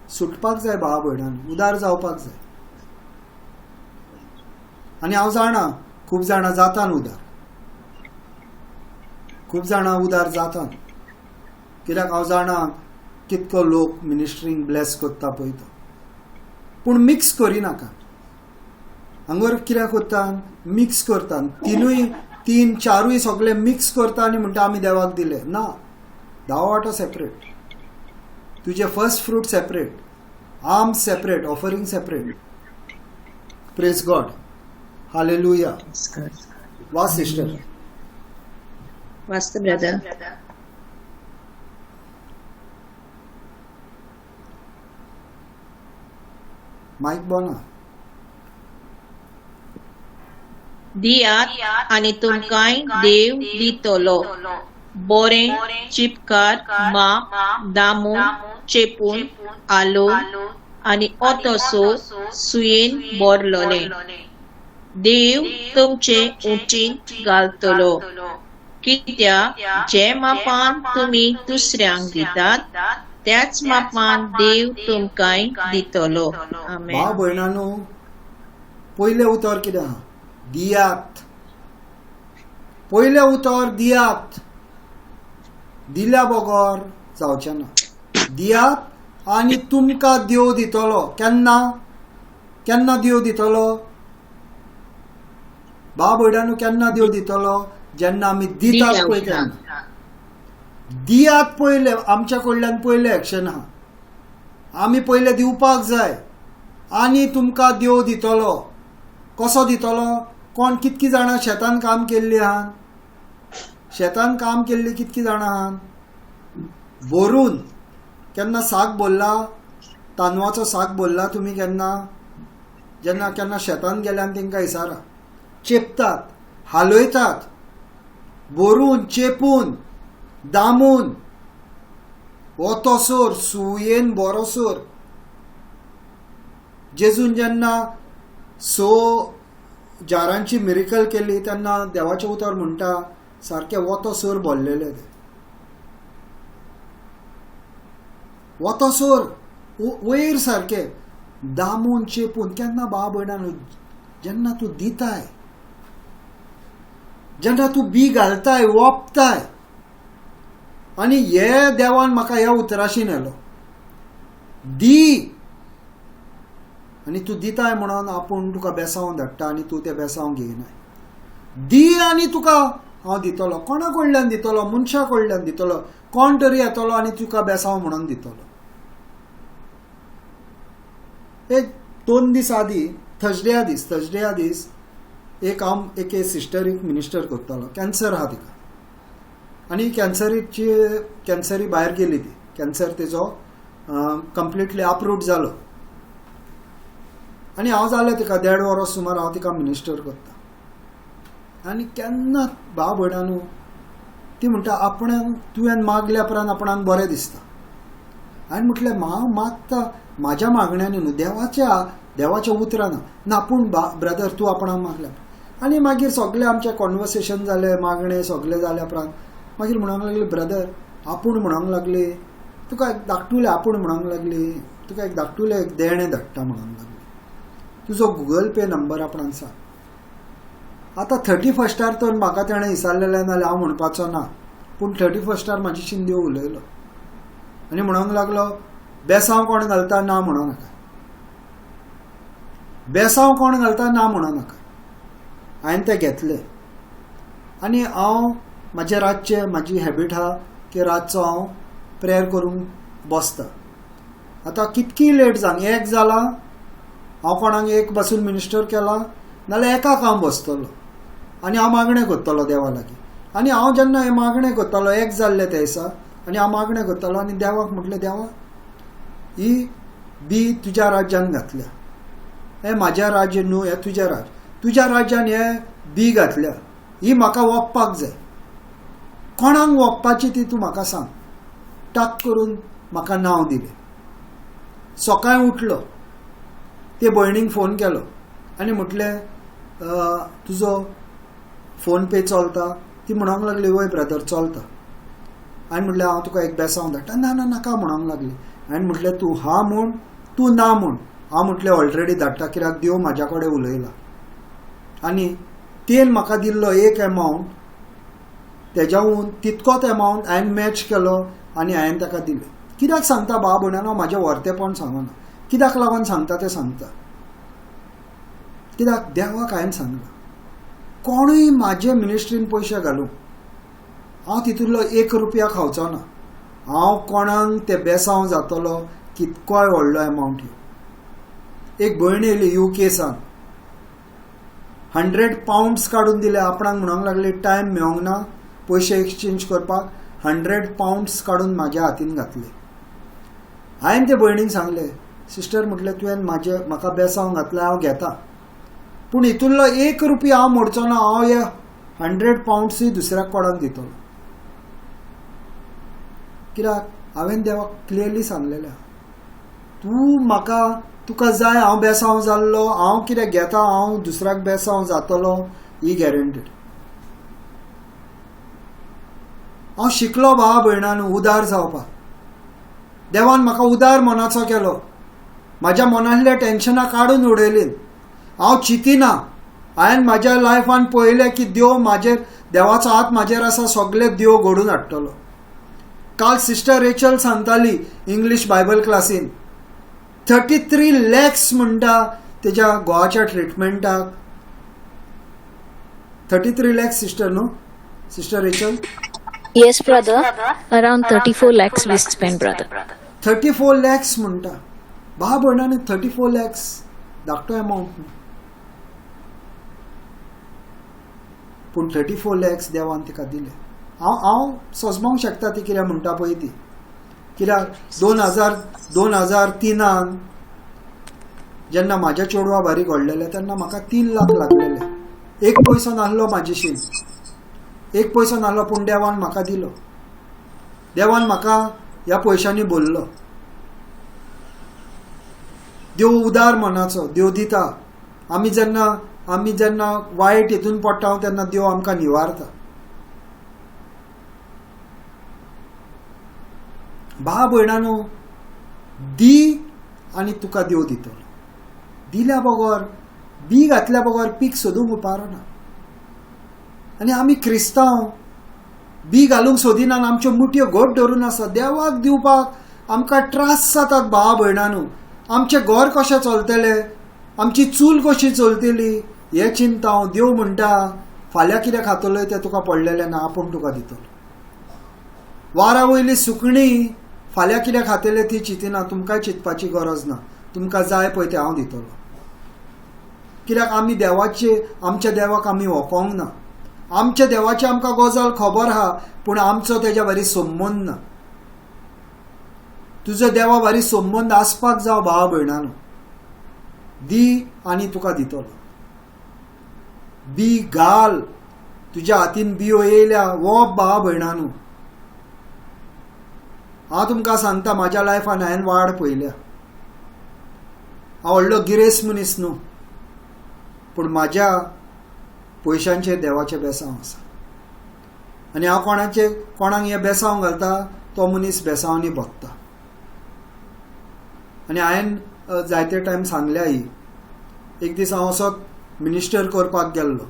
सुटपाक जाय भाव भयणांनी, उदार जावपाक जाय. आनी हांव जाणा खूब जाणां जातान उदार, खूब जाणां उदार जातान, कित्याक हांव जाणा कितको लोक मिनिस्ट्रींग ब्लेस करता पळय तो. पूण मिक्स करिनाका. हांगर कितें करता, मिक्स करता, तिनूय 3 4 सगळे मिक्स करता आनी म्हणटा आमी देवाक दिले. ना, धावो वांटो सेपरेट, तुजें first fruit separate, alms separate, offering separate. Praise God. Hallelujah. वा सिस्टर. वाचता ब्रदर. मायक बोना. दियात आनी तुमकांय देव दितलो, बोरें चिपकार माप दामून चेपून आलोवन आनी ओतोसो सुयेन बोरलोलें. देव तुमचे उंचींत घालतलो, कित्याक जे मापान तुमी दुसऱ्यांक दितात त्याच मापान देव तुमकांय दितलो. आमेन. भाव भयणांनो, पयलें उतर कितें आहा? दियात. पयलें उतर दियात. दिल्या बगर जावचें ना. दियात आनी तुमकां देव दितलो. केन्ना? केन्ना देव दितलो? भाव भयणांनो, केन्ना देव दितलो? जेन्ना आमी दितात पळय तेन्ना. दियात पयलें, आमच्या कडल्यान पयलें एक्शन आहा. आमी पयलें दिवपाक जाय आनी तुमकां देव दितलो. कसो दितलो? कोण कितकी जाणां शेतान काम केल्ली आहात? शेतान काम केल्ली कितकी जाणां आहात? भरून केन्ना साक भरला? तांदवाचो साक भरला तुमी केन्ना? जेन्ना केन्ना शेतान गेल्यान तेंकां इसारा चेपतात, हालयतात, भरून चेपून दामून वतोसर सुयेन बरोसर. जेजून जेन्ना 6 जारांची मिरिकल केली तेन्ना देवाचें उतर म्हणटा सारकें वतोसर भरलेलें तें. वतोसर वयर सारकें दामून चेपून. केन्ना भाव भयणांनो, जेन्ना तूं दिताय, जेन्ना तूं बी घालताय, वोपताय. आनी हे देवान म्हाका ह्या उतराशी नेलो, दी. आनी तूं दिताय म्हणून आपूण तुका बेसांव धाडटा आनी तूं तें बेसांव घेयनाय. दी आनी तुका हांव दितलो. कोणा कडल्यान दितलो? मनशा कडल्यान दितलो. कोण तरी येतलो आनी तुका बेसांव म्हणून दितलो. एक 2 दीस आदीं, थर्सडे दीस एक हांव एके सिस्टरीक मिनिस्टर करतालो. कॅन्सर आहा तिका आनी कॅन्सरी भायर गेली ती. कॅन्सर तेजो कंप्लिटली अपरूट जालो. आनी हांव जालें तिका 1.5 वरां सुमार हांव तिका मिनिस्टर करता. आनी केन्ना भाव भयणांनो, ती म्हणटा आपणाक तुवें मागल्या उपरांत आपणाक बरें दिसता. हांवें म्हटलें हांव मागता म्हाज्या मागण्यांनी न्हू, देवाच्या उतरान ना, पूण ब्रदर तूं आपणाक मागल्या. आनी मागीर सगळें आमचें कॉन्वर्सेशन जालें, मागणें सगळें जाल्या उपरांत मागीर म्हणूंक लागली ब्रदर आपूण म्हणूंक लागली तुका एक धाकटुलें, आपूण म्हणूंक लागली तुका एक धाकटुलें एक देणें धाडटा म्हणूंक लागली. तुजो गुगल पे नंबर आपणाक सांग. आतां 31 तर म्हाका तेणें विचारलेलें नाल्यार हांव म्हणपाचो ना, पूण 31 म्हाजी देव उलयलो आनी म्हणूंक लागलो बेसांव कोण घालता ना म्हणूं नाका, बेसांव कोण घालता ना म्हणूं नाका. हांवें तें घेतलें आनी हांव म्हाजे रातचें म्हाजी हॅबीट आहा की रातचो हांव प्रेयर करूंक बसता. आतां कितकी लेट जावं, 1 जाला हांव कोणाक 1 बसून मिनिस्टर केला नाल्यार 1 हांव बसतलो आनी हांव मागणें करतलो देवा लागीं. आनी हांव जेन्ना हें मागणें करतालो, 1 जाल्लें त्या दिसा, आनी हांव मागणें करतालो आनी देवाक म्हटलें, देवा ही बी तुज्या राज्यान घातल्या, हें म्हाज्या राज्य न्हू, हें तुज्या राज्य, तुज्या राज्यान हें बी घातल्या, ही म्हाका वोपपाक जाय, कोणाक वोपपाची ती तूं म्हाका सांग. टाक करून म्हाका नांव दिलें. सकाळीं उठलो, ते भयणीक फोन केलो आनी म्हटलें तुजो फोन पे चलता? ती म्हणूंक लागली वय ब्रदर चलता. हांवें म्हटलें हांव तुका एक बेसांव धाडटा. ना ना नाका म्हणूंक लागली. हांवें म्हटलें तूं हा म्हूण, तूं ना म्हूण. हांव म्हटलें ऑलरेडी धाडटा, कित्याक देव म्हाज्या कडेन उलयला. आनी तेन म्हाका दिल्लो एक एमावंट, तेज्याहून तितकोच एमावंट हांवें मॅच केलो आनी हांवें ताका दिलें. कित्याक सांगता भाव भयणांनो, म्हाजें व्हरतेपण सांगना, कित्याक लागून सांगता तें सांगता, कित्याक देवाक हांवें सांगलां कोणूय म्हाजे मिनिस्ट्रीन पयशे घालूं, हांव तितूंतलो 1 रुपया खावचो ना. हांव कोणाक ते बेसांव जातलो कितकोय व्हडलो एमावंट येवं. एक भयण येयली UK सान, 100 पावंड्स काडून दिले आपणाक. म्हणूंक लागली टायम मेळोंक ना पयशे एक्सचेंज करपाक, 100 पावंड्स काडून म्हाज्या हातीन घातले. हांवें ते भयणीक सांगलें, सिस्टर म्हटलें तुवें म्हाजे म्हाका बेसांव घातलें, हांव घेता, पूण हितूंतलो 1 रुपया हांव मोडचो ना, हांव हे 100 पावंड्सूय दुसऱ्या कोणाक दितलो. कित्याक हांवें देवाक क्लियरली सांगलेलें, तूं म्हाका तुका जाय हांव बेसांव जाल्लो, हांव कितें घेता हांव दुसऱ्याक बेसांव जातलो, ही गॅरंटीड. हांव शिकलो भावा भयणान उदार जावपाक. देवान म्हाका उदार मनाचो केलो, म्हाज्या मनांतल्या टेन्शनां काडून उडयलीं. हांव चिंतिना. हांवें म्हाज्या लायफान पळयलें की देव म्हाजेर, देवाचो हात म्हाजेर आसा, सगळे देव घडून हाडटलो. काल सिस्टर रेचल सांगताली इंग्लीश बायबल क्लासीन 33 लॅक्स म्हणटा तेज्या गोवाच्या ट्रिटमेंटाक. 33 लॅक्स सिस्टर न्हू sister Rachel? Yes, brother. Around 34 lakhs we spent, brother. 34 lakhs म्हणटा. भाव भयणांनी 34 लॅक्स धाकटो एमावंट न्हू, पूण 34 लॅक्स देवान तिका दिले. हांव हांव सोजमोंक शकता ती कितें म्हणटा पळय ती. कित्याक 2003 जेन्ना म्हाज्या चेडवा बारी घडलेलें तेन्ना म्हाका 3 लाख लागलेले. एक पयसो नासलो म्हाजेशीन, एक पयसो नासलो, पूण देवान म्हाका दिलो. देवान म्हाका ह्या पयशांनी भरलो. देव उदार मनाचो, देव दिता. आमी जेन्ना वायट हितून पडटा तेन्ना देव आमकां निवारता. भाव भयणानो, दी आनी तुका देव दितलो. दिल्या बगर, बी घातल्या बगर पीक सोदूंक उपारना. आनी आमी क्रिस्तांव बी घालूंक सोदिना, आमच्यो मुठयो घट धरून आसा. देवाक दिवपाक आमकां त्रास जातात भावा भयणानो. आमचें घर कशें चलतलें, आमची चूल कशी चलतली हें चिंता. हांव देव म्हणटा फाल्यां कितें खातलो तें तुका पडलेलें ना, आपूण तुका दितलो. वारा वयली सुकणी फाल्यां कितें खातले ती चिंतिना, तुमकांय चिंतपाची गरज ना. तुमकां जाय पळय तें हांव दितलो. कित्याक आमी देवाचे, आमच्या देवाक आमी वोकोंक ना. आमच्या देवाची आमकां गजाल खबर आहा, पूण आमचो तेज्या बारी संबंद ना. तुजो देवा बारी संबंद आसपाक जाव भावा भयणानो. दी आनी तुका दितलो. बी घाल, तुज्या हातीन बियो येयल्या वोप भावा भयणानो. हांव तुमकां सांगता, म्हाज्या लायफान हांवें वाड पळयल्या. हांव व्हडलो गिरेस्त मनीस न्हू, पूण म्हाज्या पयशांचेर देवाचें बेसांव आसा. आनी हांव कोणाक हें बेसांव घालता तो मनीस बेसांवांनी भोगता. आनी हांवें जायते टायम सांगल्या ही. एक दीस हांव असोच मिनिस्टर करपाक गेल्लो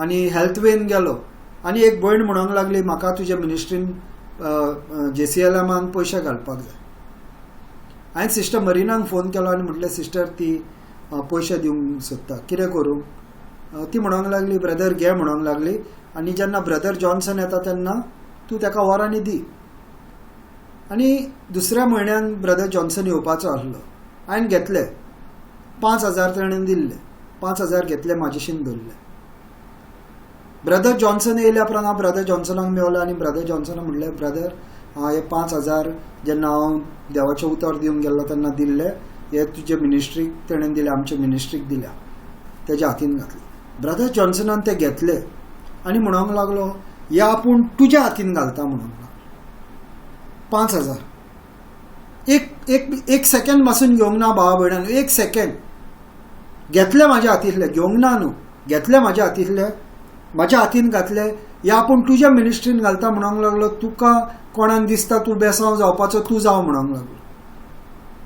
आनी हेल्थ वेन गेलो आनी एक भयण म्हणूंक लागली म्हाका तुज्या मिनिस्ट्रीन JCLM पयशे घालपाक जाय. हांवें सिस्टर मरिनाक फोन केलो आनी म्हटलें सिस्टर ती पयशे दिवंक सोदता, कितें करूं? ती म्हणूंक लागली ब्रदर घे म्हणूंक लागली, आनी जेन्ना ब्रदर जॉन्सन येता तेन्ना तूं ताका व्हर आनी दी. आनी दुसऱ्या म्हयन्यान ब्रदर जॉन्सन येवपाचो आसलो. हांवें घेतले 5,000 ताणें दिल्ले, 5,000 घेतले म्हाजेशीन धरले. ब्रदर जॉन्सन येयल्या उपरांत हांव ब्रदर जॉन्सनाक मेवलो आनी ब्रदर जॉन्सनाक म्हणलें ब्रदर हांव हे 5,000 जेन्ना हांव देवाचें उतर दिवंक गेल्लो तेन्ना दिल्ले, हे तुजे मिनिस्ट्रीक तेणें दिले, आमचे मिनिस्ट्रीक दिल्या, तेज्या हातीन घातले. ब्रदर जॉन्सनान ते घेतले आनी म्हणूंक लागलो हे आपूण तुज्या हातीन घालता म्हणूंक लागलो. 5,000 एक एक एक सेकंड पासून घेवंक ना भावा भयणान, एक सेकंड घेतले म्हाज्या हातींतले, घेवंक ना न्हू, घेतले म्हाज्या हातींतले, म्हाज्या हातीन घातले. हे आपूण तुज्या मिनिस्ट्रीन घालता म्हणूंक लागलो. तुका कोणाक दिसता तूं बेसांव जावपाचो, तूं जाव म्हणूंक लागलो.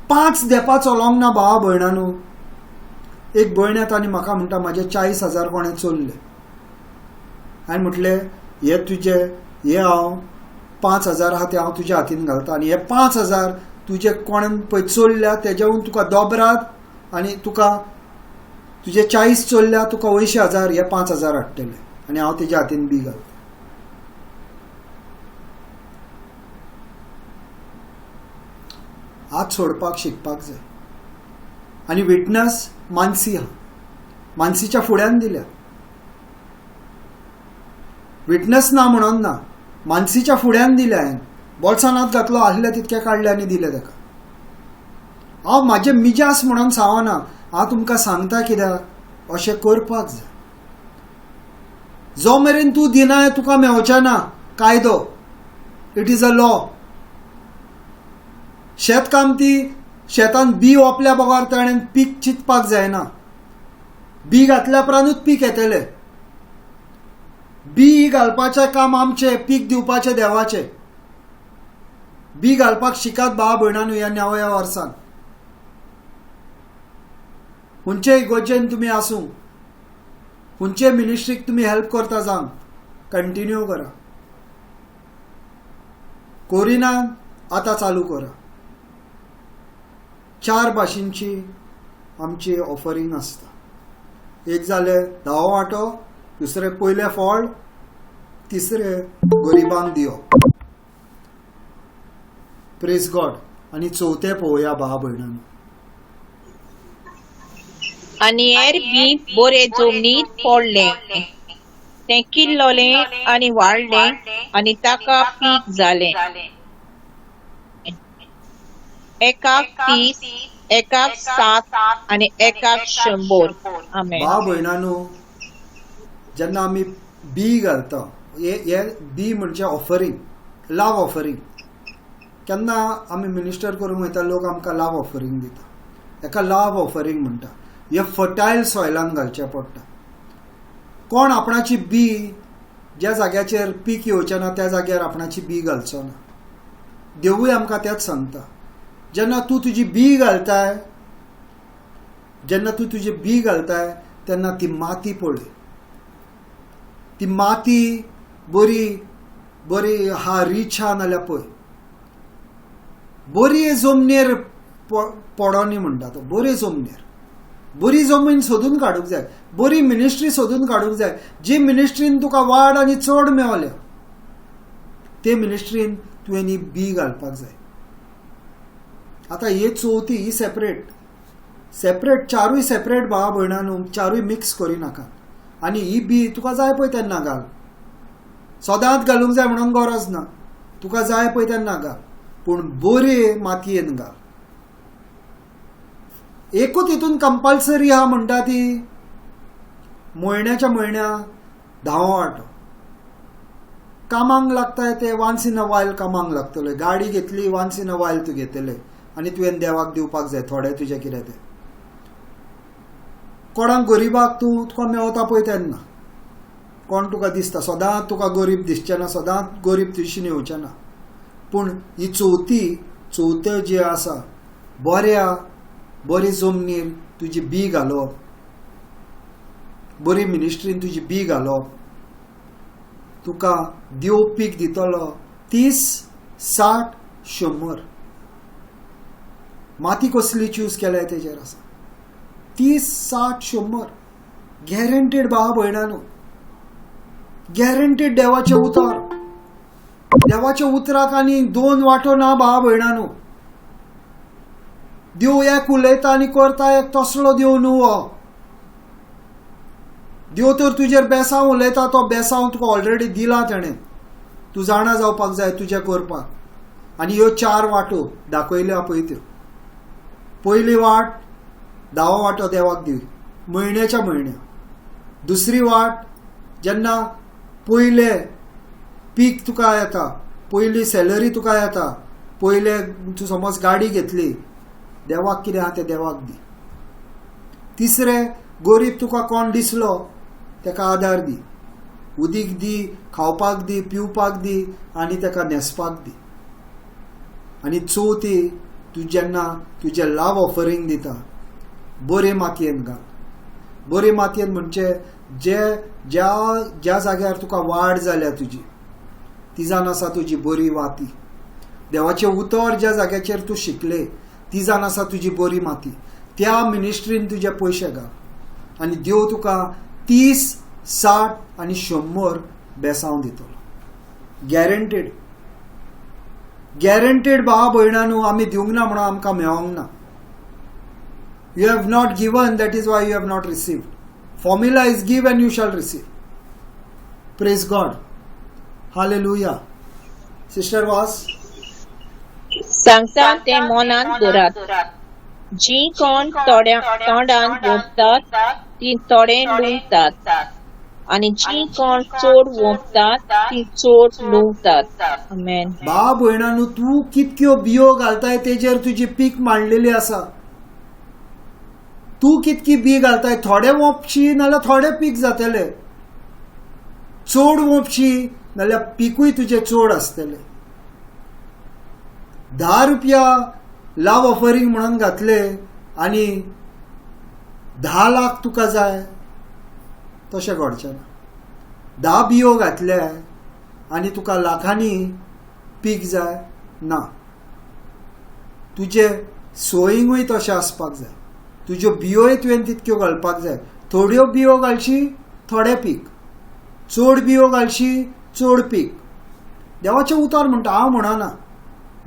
5 धेपां चलोंक ना भावा भयणानू. एक भयण येता आनी म्हाका म्हणटा म्हाजे 40,000 कोणें चोरले. हांवें म्हटलें हे तुजे, हे हांव 5,000 आहा ते हांव तुज्या हातीन घालता आनी हे 5,000 तुजे कोणें पळय चोरल्या तेज्याहून तुका दोबरात आनी तुका तुजे 40 चोरल्या तुका 80,000 हे 5,000 हाडटले आनी हांव तेज्या हातीन बी घालता. हात सोडपाक शिकपाक जाय. आनी विटनस मानसी आहा, मानसीच्या फुड्यान दिल्या. विटनस ना म्हणून ना, मानसीच्या फुड्यान दिल्या. हांवें बोल्सान हात घातलो, आहले तितके काडले आनी दिले ताका. हांव म्हाजे मिजास म्हणून सांगना, हांव तुमकां सांगता कित्याक अशें करपाक जाय. जो मेरेन तूं दिना तुका मेवचें ना कायदो, it is a law. शेतकामती शेतान बी ओंपल्या बगर ताणें पीक चिंतपाक जायना. बी घातल्या उपरांतूच पीक येतलें. बी घालपाचें काम आमचें, पीक दिवपाचें देवाचें. बी घालपाक शिकात भाव भयणांनो ह्या नव्या वर्सान. खंयचे इगोर्जेन तुमी आसूं, खंयचे मिनिस्ट्रीक तुमी हेल्प करता जावं, कंटिन्यू करा. कोरिनान आतां चालू करा. 4 भाशेंची आमची ऑफरींग आसता. एक जालें धावो वांटो, दुसरें पयलें फळ, तिसरें गरिबांक दिवप. Praise God. आनी चवथें पळोवया भाव भयणांनो. आनी हेर बी बोरे जमनीत पडलें, तें किल्ललें आनी वाडलें आनी ताका पीक जालें. एकाक 30, एकाक 7 आनी एकाक 100. आमेन. भाव भयणांनो, जेन्ना आमी बी घालता, हे बी म्हणजे ऑफरींग, लाव ऑफरींग. केन्ना आमी मिनिस्टर करूंक वयता, लोक आमकां लाव ऑफरींग दिता. एका लाव ऑफरींग म्हणटा. हे फर्टायल सॉयलान घालचें पडटा. कोण आपणाची बी ज्या जाग्याचेर पीक येवचें ना त्या जाग्यार आपणाची बी घालचो ना. देवूय आमकां तेंच सांगता, जेन्ना तूं तुजी बी घालताय, जेन्ना तूं तुजी बी घालताय तेन्ना ती माती पळय. ती माती बरी बरी हा रीच हा नाल्यार पळय, बरी जमनीर पडोनी म्हणटा तो. बरी जमनीर, बरी जमीन सोदून काडूंक जाय, बरी मिनिस्ट्री सोदून काडूंक जाय. जी मिनिस्ट्रीन तुका वाड आनी चड मेवल्या ते मिनिस्ट्रीन तुवें ही बी घालपाक जाय. आतां ही चवथी ही सेपरेट सेपरेट, चारूय सेपरेट भावा भयणांनो, चारूय मिक्स करिनाका. आनी ही बी तुका जाय पळय तेन्ना घाल, सदांच घालूंक जाय म्हणून गरज ना, तुका जाय पळय तेन्ना घाल, पूण बरे मातयेन घाल. एकूच हितून कंपल्सरी आहा म्हणटा ती म्हयन्याच्या म्हयन्या धांवो वांटो. कामांक लागताय ते वन्स इन अ वायल कामांक लागतले. गाडी घेतली वन्स इन अ वायल तूं घेतले आनी तुवें देवाक दिवपाक जाय थोडे तुजें कितें तें. कोणाक गरिबाक तूं तुका मेवता पळय तेन्ना कोण तुका दिसता, सदांच तुका गरीब दिसचें ना, सदांच गरीब तुजशीन येवचें ना. पूण ही चवथी चवथें जी आसा, बऱ्या बरी जमनीर तुजी बी घालप, बरी मिनिस्ट्रीन तुजी बी घालप, तुका देव पीक दितलो 30, 60, 100. माती कसली चूज केल्या तेजेर आसा. 30, 60, 100 गॅरंटीड भाव भयणांनो, गॅरंटीड. देवाचें उतर, देवाच्या उतराक आनी 2 वांटो ना भाव भयणांनो. देव एक उलयता आनी करता एक, तसलो देव न्हू हो. देव तर तुजेर बेसांव उलयता, तो बेसांव तुका ऑलरेडी दिला तेणें, तूं जाणा जावपाक जाय तुजें करपाक. आनी ह्यो 4 वाटो दाखयल्यो पळय त्यो. पयली वाट धावो वांटो देवाक दी म्हयन्याच्या म्हयन्या. दुसरी वाट जेन्ना पयलें पीक तुका येता, पयली सॅलरी तुका येता, पयले तूं समज गाडी घेतली, देवाक कितें आहा तें देवाक दी. तिसरें, गरीब तुका कोण दिसलो तेका आदार दी, उदीक दी, खावपाक दी, पिवपाक दी आनी तेका न्हेसपाक दी. आनी चवथी, तूं जेन्ना तुजें लाव ऑफरींग दिता बरे मातयेन घाल. बरे मातयेन म्हणजे जे ज्या ज्या जाग्यार तुका वाड जाल्या तुजी, ती जावन आसा तुजी बरी वाती. देवाचें उतर ज्या जाग्याचेर तूं शिकले ती जावन आसा तुजी बरी माती. त्या मिनिस्ट्रीन तुजे पयशे घाल आनी देव तुका 30, 60 आनी 100 बेसांव दितलो. Guaranteed, guaranteed. भाव भयणांनो, आमी दिवंक ना म्हणून आमकां मेळोंक ना. You have not given, that is why you have not received. Formula is give and you shall receive. Praise God. Hallelujah. Sister Vaz. सांगता तें मनान धरात. जीं कोण तोंडान बोंबतात तीं थोडें लुंगतात. आनी जीं कोण चड वोंपतात तीं चड लुंवतात. आमेन. बा भयणानू, तूं कितक्यो बियो घालताय तेजेर तुजी पीक मांडलेली आसा. तूं कितकी बी घालताय, थोडे वोंपशी नाल्यार थोडे पीक जातले, चड वोंपशी नाल्यार पिकूय तुजें चड आसतलें. 10 रुपया लाव ऑफरींग म्हणून घातले आनी 10 लाख तुका जाय, तशें घडचें ना. 10 बियो घातले आनी तुका लाखांनी पीक जाय ना. तुजें सोयिंगूय तशें आसपाक जाय, तुज्यो बियोय तुवें तितक्यो घालपाक जाय. थोड्यो बियो घालशी थोडे पीक, चड बियो घालशी चड पीक. देवाचें उतर म्हणटा, हांव म्हणना,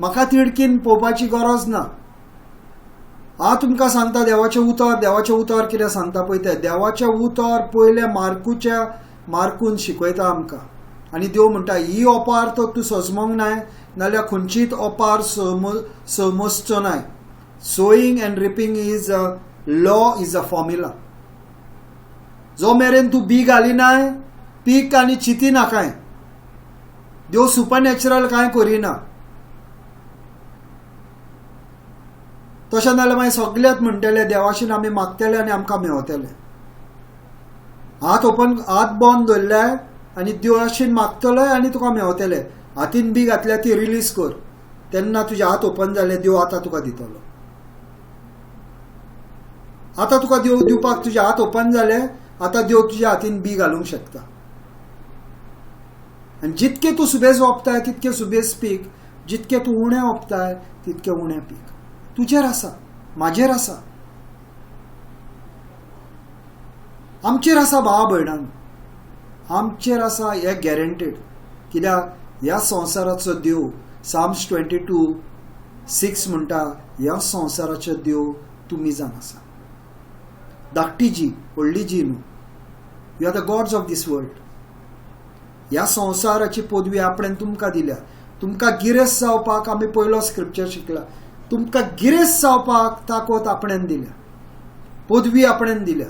म्हाका तिडकीन पळोवपाची गरज ना. हांव तुमकां सांगता देवाचें उतर, देवाचें उतर कितें सांगता पळय तें. देवाचें उतर पयलें मार्कूच्या मार्कून शिकयता आमकां. आनी देव म्हणटा ही ओपार तर तूं सजमोंक नाय, नाल्यार खंयचीच ओपार समजचो नाय. Sowing and reaping is a law, is a formula. जो मेरेन तूं बी घालिनाय पीक आनी चिंती नाकाय. देव सुपरनॅचरल कांय करिना. तशें नाल्यार मागीर सगल्यात म्हणटले देवाशीन आमी मागतले आनी आमकां मेवतले. हात ओपन, हात बंद दवरले आनी देवाशीन मागतले आनी तुका मेवतले. हातीन बी घातल्या ती रिलीज कर, तेन्ना तुजे हात ओपन जाले, देव आतां तुका दितलो. आतां तुका देव दिवपाक तुजे हात ओपन जाले, आतां देव तुज्या हातीन बी घालूंक शकता. आनी जितके तूं सुबेज ओंपताय तितके सुबेज पीक, जितके तूं उणें ओंपताय तितके उणें पीक. तुजेर आसा, म्हाजेर आसा, आमचेर आसा भावा भयणान, आमचेर आसा हें गॅरंटीड. कित्याक ह्या संवसाराचो देव, साम्स 22:6 म्हणटा, ह्या संवसाराचो देव तुमी जावन आसा. धाकटी जी व्हडली जी न्हू, you are the gods of this world. ह्या संवसाराची पदवी आपणें तुमकां दिल्या. तुमकां गिरेस्त जावपाक आमी पयलो स्क्रिप्चर शिकला, तुमकां गिरेस्त जावपाक ताकद आपणें दिल्या, पदवी आपणें दिल्या.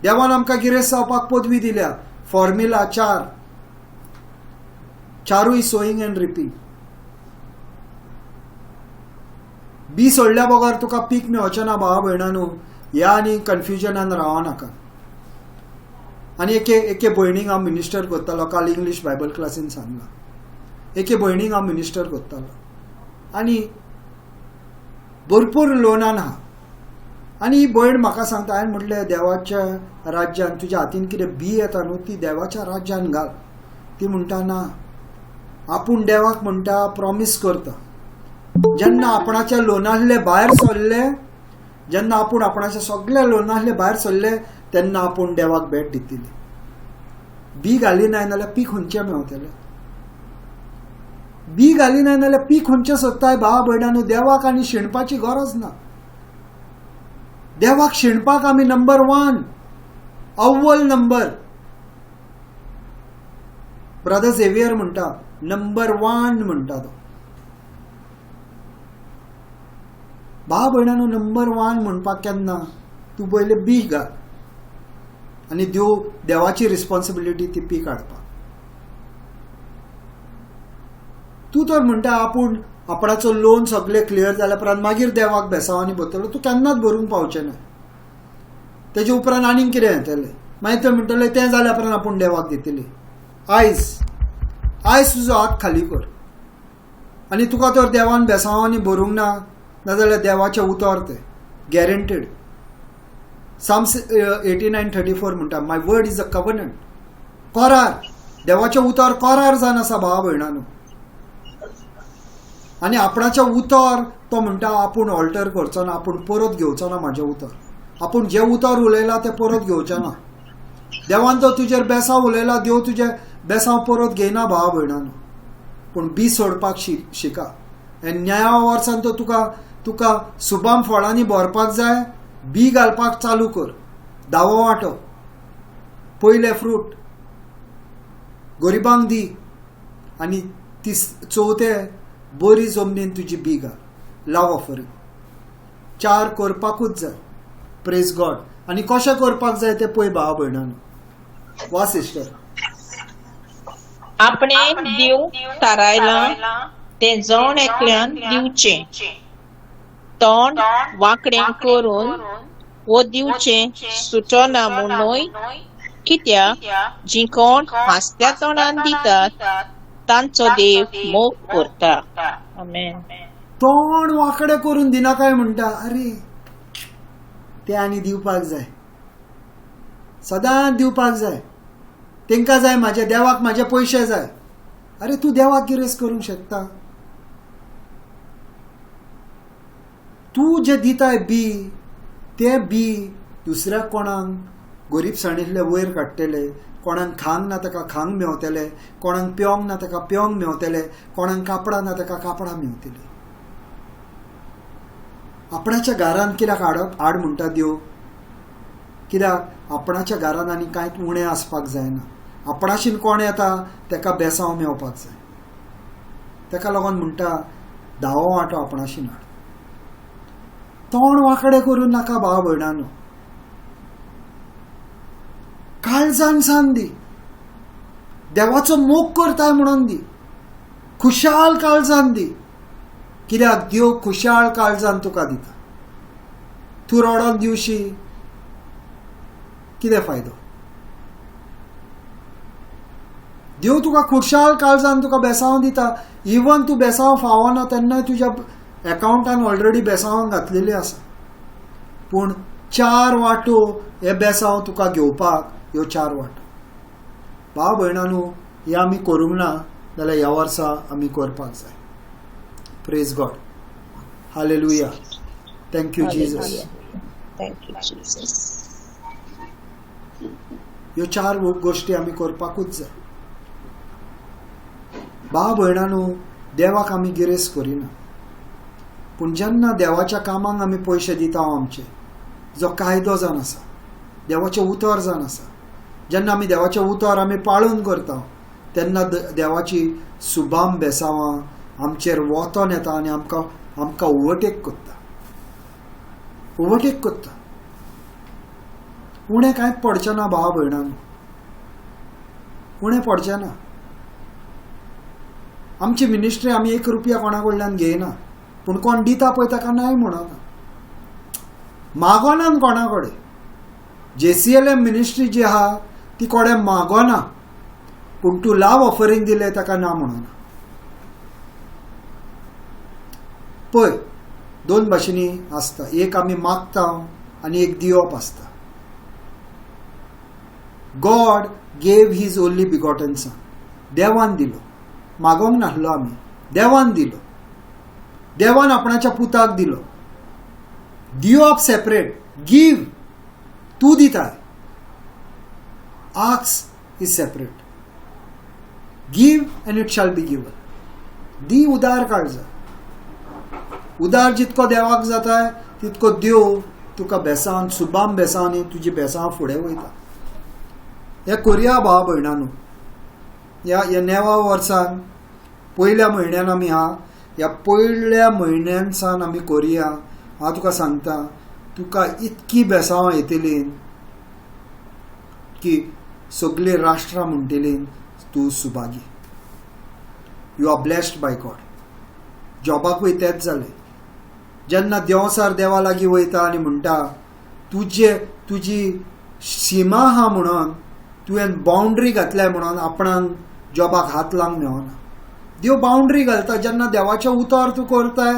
देवान आमकां गिरेस्त जावपाक पदवी दिल्या. फॉर्म्युला 4, चारूय सोईंग अँड रिपींग. बी सोडल्या बगर तुका पीक मेळचें ना भावा भयणानू. ह्या आनी कन्फ्युजनान रावो नाका. आनी एके एके भयणीक हांव मिनिस्टर करतालो, काल इंग्लीश बायबल क्लासीन सांगलां. एके भयणीक हांव मिनिस्टर करतालो आनी भरपूर लोनान आहा. आनी ही भयण म्हाका सांगता, हांवें म्हटलें देवाच्या राज्यान तुज्या हातीन कितें बी येता न्हू ती देवाच्या राज्यान घाल. ती म्हणटा ना, आपूण देवाक म्हणटा प्रॉमीस करता, जेन्ना आपणाच्या लोनांतले भायर सरले, जेन्ना आपूण आपणाच्या सगल्या लोनांतले भायर सरले तेन्ना आपूण देवाक भेट दितली. बी घाली नाय नाल्यार पीक खंयचें मेवतलें? बी घाली नाय नाल्यार पीक खंयचें सोदताय भावा भयणानू? देवाक आनी शिणपाची गरज ना. देवाक शिणपाक आमी नंबर 1, अव्वल नंबर. ब्रदर झेवियर म्हणटा नंबर 1 म्हणटा तो. भाव भयणानू नंबर 1 म्हणपाक केन्ना तूं पयलें बी घाल आनी देव देवाची रिस्पॉन्सिबिलिटी ती पीक हाडपाक. तूं तर म्हणटा आपूण आपणाचो लोन सगळें क्लियर जाल्या उपरांत मागीर देवाक बेसांवांनी भरतलो, तूं केन्नाच भरूंक पावचें ना. तेजे उपरांत आनीक कितें येतलें, मागीर ते म्हणटले तें जाल्या उपरांत आपूण देवाक दितली. आयज आयज तुजो हात खाली कर आनी तुका तर देवान बेसांवांनी भरूंक ना, नाजाल्यार देवाचें उतर तें गॅरंटीड. साम्स 89:34 म्हणटा, my word is a covenant. करार, देवाचें उतर करार जावन आसा भावा भयणानू. आनी आपणाचें उतर तो म्हणटा आपूण ऑल्टर करचो ना, आपूण परत घेवचो ना म्हाजें उतर, आपूण जें उतर उलयलां तें परत घेवचें ना. देवान तो तुजेर बेसांव उलयला, देव तुजें बेसांव परत घेयना भावा भयणानू. पूण बी सोडपाक शिका. आनी न्याया वर्सान तो तुका तुका सुबाम फळांनी भरपाक जाय. बी घालपाक चालू कर, दावो वांटो, पयलें फ्रूट गरिबांक दी आनी चवथें बरी जमनीन तुजी बी घाल, लाव ऑफरींग. 4 करपाकूच जाय. Praise God. आनी कशें करपाक जाय तें पळय भावा भयणानू. वा सिस्टर. आपणे दिवंक थारायलां तें जण एकल्यान दिवचें. तोंड वांकडें करून वो दिवचें सुटना म्हूण न्हय, कित्याक जीं कोण हांसत्या तोंडान दितात तांचो देव मोग करता. आमेन. तोंड वांकडें करून दिना काय म्हणटा. अरे ते आनी दिवपाक जाय, सदांच दिवपाक जाय. तांकां जाय म्हाज्या देवाक म्हाजे पयशे जाय. अरे तूं देवाक गिरेस्त करूंक शकता? तूं जें दिताय बी तें बी दुसऱ्या कोणाक गोरीबसाणींतले वयर काडटले, कोणाक खांक ना ताका खांक मेवतले, कोणाक पिवंक ना ताका पिवंक मेवतले, कोणाक कापडां ना ताका कापडां मेवतली. आपणाच्या घरांत कित्याक हाडप हाड म्हणटा देव? कित्याक आपणाच्या घरांत आनी कांयच उणें आसपाक जायना. आपणाशीन कोण येता ताका बेसांव मेवपाक जाय. ताका लागून म्हणटा धावो वांटो आपणाशीन हाड. तोंड वांकडें करूं नाका भाव भयणांनो. काळजान सान दी, देवाचो मोग करताय म्हणून दी, खुशाल काळजान दी. कित्याक देव खुशाल काळजान तुका दिता. तूं रडोन दिवशी कितें फायदो? देव तुका खुशाल काळजान तुका बेसांव दिता. इवन तूं बेसांव फावना तेन्नाय तुज्या एकावंटान ऑलरेडी बेसांव घातलेली आसा. पूण चार वांटो हे बेसांव तुका घेवपाक ह्यो चार वांटो. भाव भयणांनो, हे आमी करूंक ना जाल्यार ह्या वर्सा आमी करपाक जाय. Praise God. Hallelujah. Thank you Jesus. Thank you Jesus. ह्यो चार गोश्टी आमी करपाकूच जाय. भाव भयणांनो, देवाक आमी गिरेस्त करिना, पूण जेन्ना देवाच्या कामाक आमी पयशे दिता आमचे, जो कायदो जावन आसा, देवाचें उतर जावन आसा, जेन्ना आमी देवाचें उतर आमी पाळून करता तेन्ना देवाची सुबाम बेसांवां आमचेर वतन येता आनी आमकां आमकां ओवरटेक करता, ओवरटेक करता. उणें कांयच पडचें ना भाव भयणांनो, उणें पडचें ना. आमची मिनिस्ट्री आमी एक रुपया कोणा कडल्यान घेयना, पूण कोण दिता पळय ताका नाय म्हणना, मागोना कोणा कडेन. JCLM ministry जी आहा ती कोणे मागोना, पूण तूं लाव ऑफरींग दिलें ताका ना म्हणना. पळय दोन भाशेंनी आसता, एक आमी मागता आनी एक दिवप आसता. God gave his only begotten son. देवान दिलो, मागोंक नासलो आमी, देवान दिलो. देवान आपणाच्या पुताक दिलो. दिवप सेपरेट, गिव तूं दिताय, ask is separate. Give and it shall be given. दी उदार काळजा. उदार जितको देवाक जाताय तितको देव तुका बेसावन सुबाम बेसावन तुजी बेसांव फुडें वयता. हे कोरिया भाव भयणांनो, ह्या नेवा वर्सान पयल्या म्हयन्यान आमी हा, ह्या पयल्या म्हयन्यान सावन आमी कोरिया. हांव तुका सांगता, तुका इतकी बेसांवां येतली की सगळीं राष्ट्रां म्हणटलीं तूं Subhagi, you are blessed by God. जॉबाकूय तेंच जालें. जेन्ना देंवसार देवा लागीं वयता आनी म्हणटा तुजे तुजी सीमा आहा म्हणून तुवें बाउंड्री घातल्या म्हणून आपणाक जॉबाक हात लावंक मेळना. देव बाउंड्री घालता. जेन्ना देवाचें उतर तूं करताय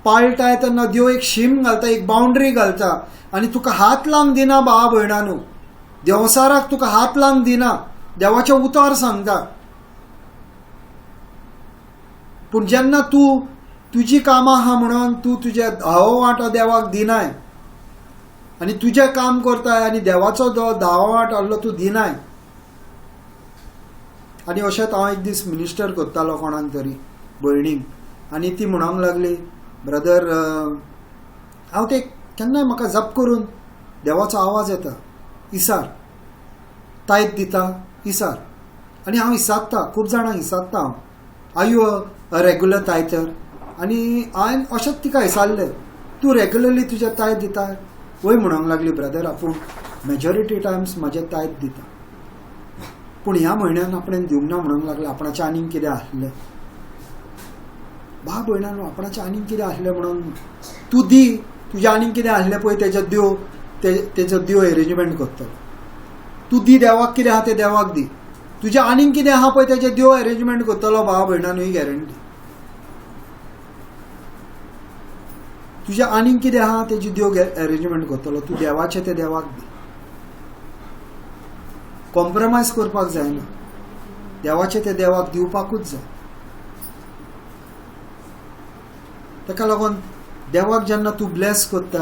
पाळटाय तेन्ना देव एक शीम घालता, एक बाउंड्री घालता आनी तुका हात लावंक दिना. भावा भयणांनो, देंवसाराक तुका हात लावंक दिना, देवाचें उतर सांगता. पूण जेन्ना तूं तुजी कामां आहा म्हणून तूं तुजे धावो वांटो देवाक दिनाय आनी तुजें काम करताय आनी देवाचो जो धावो वांटो आहलो तूं दिनाय. आनी अशेंच हांव एक दीस मिनिस्टर करतालो कोणाक तरी भयणीक, आनी ती म्हणूंक लागली, ब्रदर हांव ते केन्नाय म्हाका जप करून देवाचो आवाज येता, इसार तायत दिता इसार, आनी हांव इसारता, खूब जाणांक इसारता हांव, are you a regular tither? आनी हांवें अशेंच तिका इसारलें, तूं रेगुलरली तुजें तायत दिता? वय म्हणूंक लागली, ब्रदर आपूण मेजॉरिटी टायम्स म्हाजें तायत दिता. पूण ह्या म्हयन्यान आपणें दिवंक ना म्हणूंक लागलें आपणाचें आनीक कितें आसलें. बा भयणानो, आपणाचें आनीक कितें आसलें म्हणून तूं दी, तुजें आनीक कितें आसलें पळय तेजें देव तेजो देव एरेंजमेंट करतलो. तूं दी देवाक कितें आहा तें देवाक दी, तुजें आनीक कितें आहा पळय तेजें देव एरेंजमेंट करतलो. भाव भयणानो, ही गॅरंटी. तुजें आनीक कितें आहा तेजी देव एरेंजमेंट करतलो. तूं देवाचें तें देवाक दी. कॉम्प्रोमायज करपाक जायना, देवाचें तें देवाक दिवपाकूच जाय. ताका लागून देवाक जेन्ना तूं ब्लेस करता,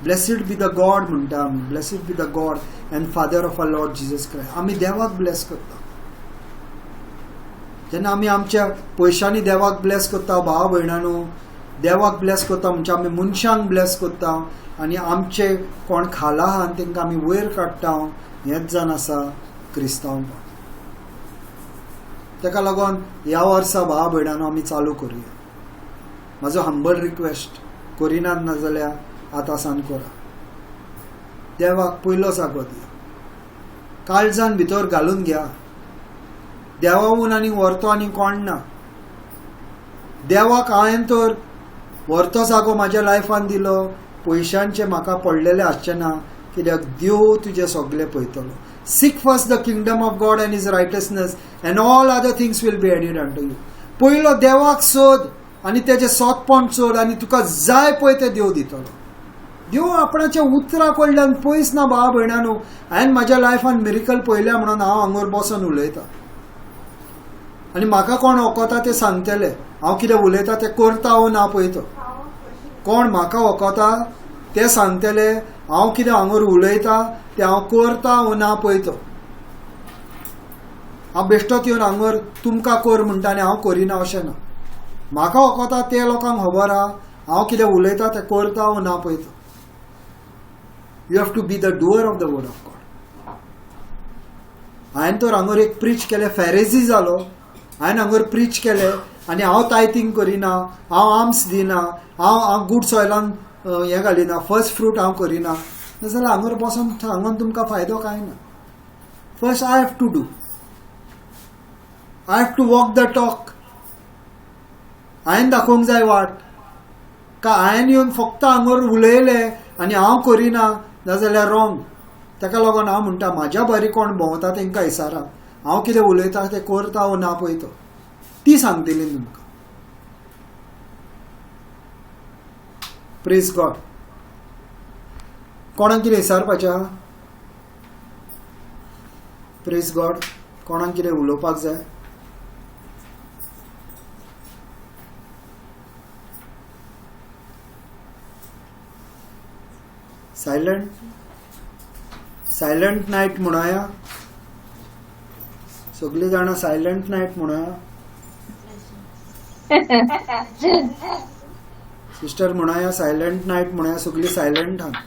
ब्लेसीड बी the God म्हणटा आमी, blessed be the God and father of our Lord Jesus Christ. आमी देवाक ब्लेस करता जेन्ना आमी आमच्या पयशांनी देवाक ब्लेस करता. भाव भयणानो, देवाक ब्लेस करता म्हणजे आमी मनशांक ब्लेस करता आनी आमचे कोण खाला आहा आनी तांकां आमी वयर काडटा. हेंच जावन आसा क्रिस्तांवपण. ताका लागून ह्या वर्सा भाव भयणानो आमी चालू करुया. म्हाजो हंबल रिक्वेस्ट, करिनात ना जाल्यार आतां सान करा. देवाक पयलो जागो दिया, काळजान भितर घालून घ्या. देवावून आनी व्हरतो आनी कोण ना. देवाक हांवें तर व्हरतो जागो म्हाज्या लायफान दिलो, पयशांचे म्हाका पडलेलें आसचें ना, कित्याक देव तुजें सगलें पळयतलो. Seek first the kingdom of God and his righteousness and all other things will be added unto you. पयलो देवाक सोद आनी तेजें सोदपण सोद आनी तुका जाय पळय तें देव दितलो. देव आपणाच्या उतरा कडल्यान पयस ना. भाव भयणानो, हांवें म्हाज्या लायफान मिरिकल पळयल्या म्हणून हांव हांगर बसून उलयतां आनी म्हाका कोण वखता तें सांगतले. हांव कितें उलयता तें करता वो ना पळयतो. कोण म्हाका वखता तें सांगतले, हांव कितें हांगर उलयता तें हांव करता वो ना पळयतो. हांव बेश्टोच येवन हांगर तुमकां कर म्हणटा आनी हांव करिना अशें ना. म्हाका वखता तें लोकांक खबर आहा, हांव कितें उलयता तें करता वो ना पळयतो. You have to be the doer of the word of God. हांवें तर हांगर एक प्रीच केलें, फेरेजी जालो. हांवें हांगर प्रीच केलें आनी हांव तायतींग करिना, हांव आर्म्स दिना, हांव गूड सॉयलान हें घालिना, फर्स्ट फ्रूट हांव करिना, नाजाल्यार हांगर बसून सांगून तुमकां फायदो कांय ना. First I have to do, I have to walk the talk. हांवें दाखोवंक जाय वाट. का हांवें येवन फक्त हांगर उलयलें आनी हांव करिना नाजाल्यार रॉंग. ताका लागून हांव म्हणटा म्हाज्या बरी कोण भोंवता तांकां इसारा, हांव कितें उलयता तें करता वो ना पळयतो, ती सांगतली तुमकां. Praise God. कोणाक कितें विचारपाचें? Praise God. कोणाक कितें उलोवपाक जाय? सायलंट सायलंट नायट म्हणोया. सगळीं जाणां सायलंट नायट म्हणोया. सिस्टर म्हणोया सायलंट नायट म्हणोया. सगळीं सायलंट आहा.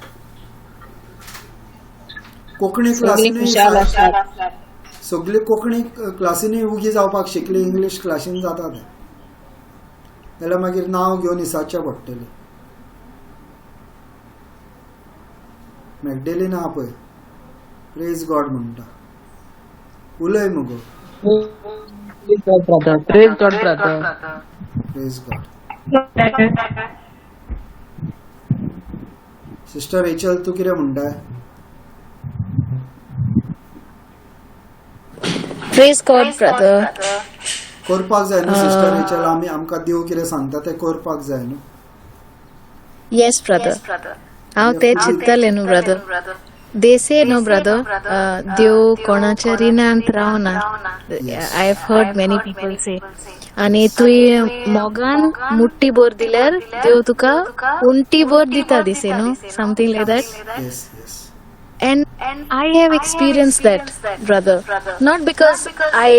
कोंकणी क्लासीनूय सगळी कोंकणी क्लासीनूय उगी जावपाक शिकली, इंग्लीश क्लासीन जाता तें. जाल्यार मागीर नांव घेवन इसाचें पडटलें. मॅगडेलिना आहा पळय, प्रेज गॉड म्हणटा. उलय मुगो. Praise God brother. Praise God. Sister Rachel, तूं कितें म्हणटाय? Praise God brother. करपाक जाय न्हू सिस्टर रेचल, आमी आमकां देव कितें सांगता तें करपाक जाय न्हू. येस ब्रदर, हांव तें चिंततालें न्हू brother. They say no brother, देव कोणाच्या रिणांत रावना. I have heard many people say. आनी तुवें मोगान मुट्टी भर दिल्यार देव तुका उंटी भर दिता दिसे न्हू, something like that. And I have experienced that, brother. Not because I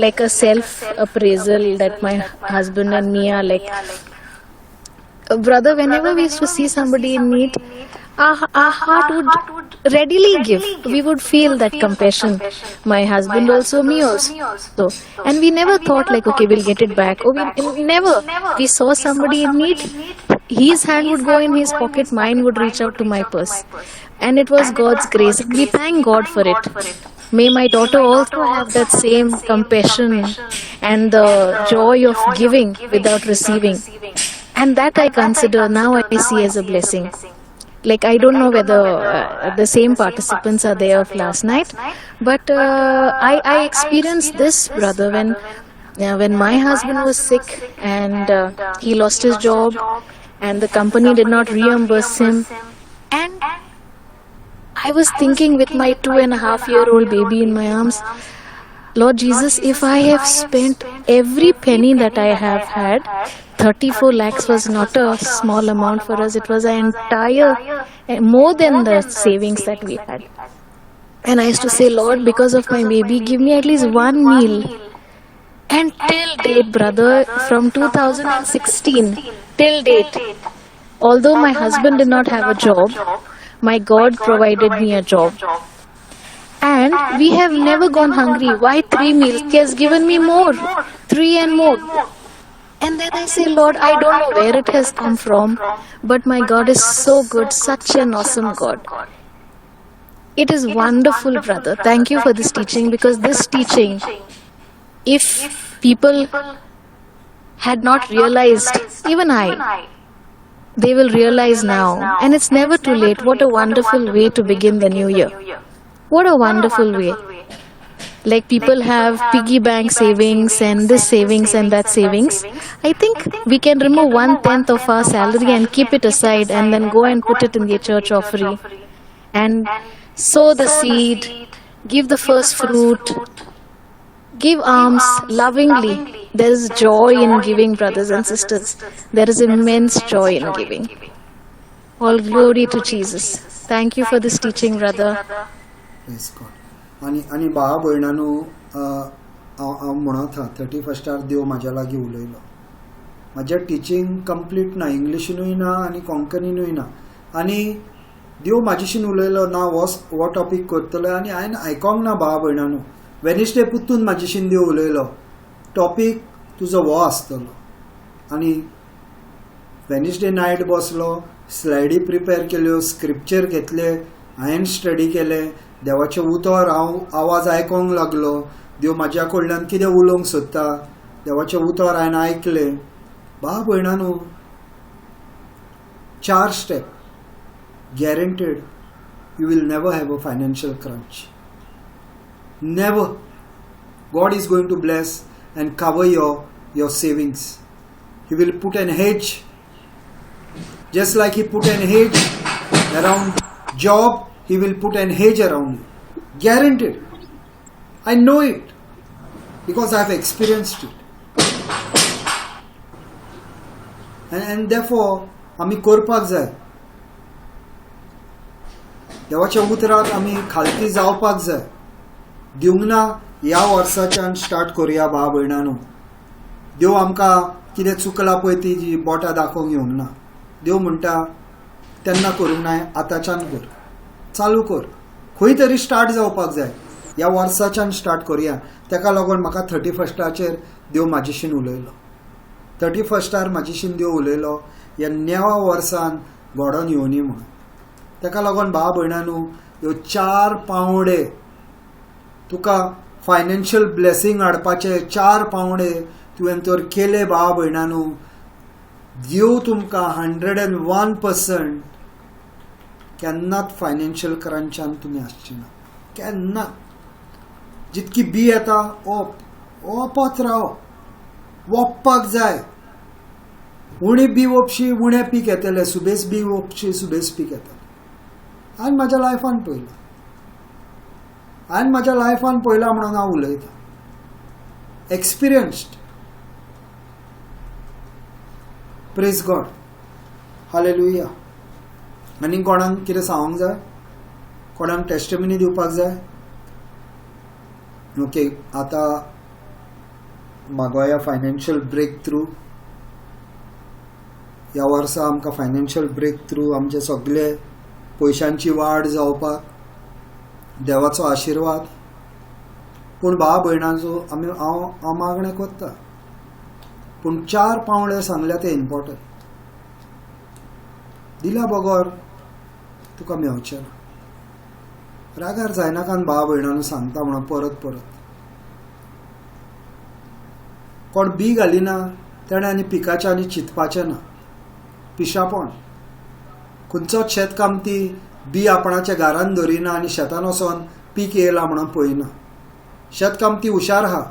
like a self appraisal that my husband and me are like, brother, whenever we used to see somebody in need, our heart would readily give. We would feel that compassion. My husband also, me also. And we never thought like, okay, we'll get it back. Or we never. We saw somebody in need. His hand would go in his pocket, mine would reach out to my purse. And it was God's grace. We thank God for it. May my daughter also have that same compassion and the joy of giving without receiving. And that I consider now I see as a blessing. Like, I don't know whether the same participants are there of last night, but I experienced this, brother, when my husband was sick and he lost his job and the company did not reimburse him. And I was thinking with my 2.5-year-old baby in my arms, Lord Jesus, if I have spent every penny that I have had, 34 lakhs was not a small amount for us. It was an entire, more than the savings that we had. And I used to say, Lord, because of my baby, give me at least one meal. And till date, brother, from 2016 till date, although my husband did not have a job, my God provided me a job. And we have never gone hungry. Why 3 meals? He has given me more, 3 and more. And then I say, Lord, I don't know where it has come from, but my God is so good, such an awesome God. It is wonderful, brother. Thank you for this teaching, because this teaching, if people had not realized, even I, they will realize now. And it's never too late. What a wonderful way to begin the new year. What a wonderful way. Like, people have piggy bank savings and this savings and that savings. I think we can remove 1/10 of our salary and keep it aside and then go and put it in the church offering and sow the seed, give the first fruit, give alms lovingly. There is joy in giving, brothers and sisters. There is immense joy in giving. All glory to Jesus. Thank you for this teaching, brother. Praise God. आनी आनी भावा भयणानू, हांव म्हणत हा, 31 देव म्हाज्या लागीं उलयलो. म्हाजें टिचींग कंप्लीट ना, इंग्लिशीनूय ना आनी कोंकणीनूय ना. आनी देव म्हाजेशीन उलयलो ना, हो हो टॉपीक करतलो. आनी हांवें आयकोंक ना, भावा भयणानू. वेनसडे पुत्तून म्हाजेशीन देव उलयलो, टॉपीक तुजो हो आसतलो. आनी वेनसडे नायट बसलो, स्लायडी प्रिपेर केल्यो, स्क्रिप्चर घेतले, हांवें स्टडी केलें. देवाचें उतर हांव आवाज आयकोंक लागलो. देव म्हाज्या कडल्यान कितें उलोवंक सोदता, देवाचें उतर हांवें आयकलें. भाव भयणानू, चार step guaranteed, you will never have a financial crunch, never. God is going to bless and cover your savings. He will put an hedge, just like He put an hedge around Job, He will put an hedge around you. Guaranteed. I know it because I have experienced it. And therefore, आमी करपाक जाय. देवाच्या उतराक आमी खालती जावपाक जाय. दिवंक ना, ह्या वर्साच्यान स्टार्ट करुया, भाव भयणानो. देव आमकां कितें चुकलां पळय ती जी बोटां दाखोवंक येवंक ना. देव म्हणटा, तेन्ना करूंक ना, आतांच्यान कर, चालू कर. खंय तरी स्टार्ट जावपाक जाय. ह्या वर्साच्यान स्टार्ट करुया. ताका लागून म्हाका 31 देव म्हाजेशीन उलयलो. 31 म्हाजेशीन देव उलयलो, ह्या नेवा वर्सान घडोवन येवनी म्हणून. ताका लागून भाव भयणानू, ह्यो चार पावंडे, तुका फायनान्शियल ब्लेसींग हाडपाचे चार पावंडे तुवें तर केले, भाव भयणानू, देव तुमकां 101% केन्नाच फायनान्शियल क्रंचान तुमी आसचे ना, केन्नाच. जितकी बी येता, ओप ओपत राव, वोपपाक जाय. उणें बी ओपशी, उणें पीक येतलें. सुबेज बी ओपशी, सुबेज पीक येतलें. हांवें म्हाज्या लायफान पळयलां. हांवें म्हाज्या लायफान पळयलां म्हणून हांव उलयतां. एक्सपिरियन्स्ड. प्रेज गॉड. हालेलुया. आनी कोणाक कितें सांगूंक जाय? कोणाक टेस्टिमनी दिवपाक जाय? ओके, आतां मागोया फायनान्शियल ब्रेक थ्रू. ह्या वर्सा आमकां फायनान्शियल ब्रेक थ्रू, आमचे सगळे पयशांची वाड जावपाक देवाचो आशिर्वाद. पूण भाव भयणांचो आमी हांव हांव मागणें करता, पूण चार पावंडे सांगल्या ते इम्पॉर्टंट. दिल्या बगर तुका मेवचें ना. रागार जायनाकान भाव भयणांनो सांगता म्हणून परत परत, कोण बी घालिना तेणें आनी पिकाचें आनी चिंतपाचें ना. पिशापण. खंयचोच शेतकामती बी आपणाच्या घरान दवरिना आनी शेतान वचोन पीक येयला म्हणून पळयना. शेतकामती हुशार आहा,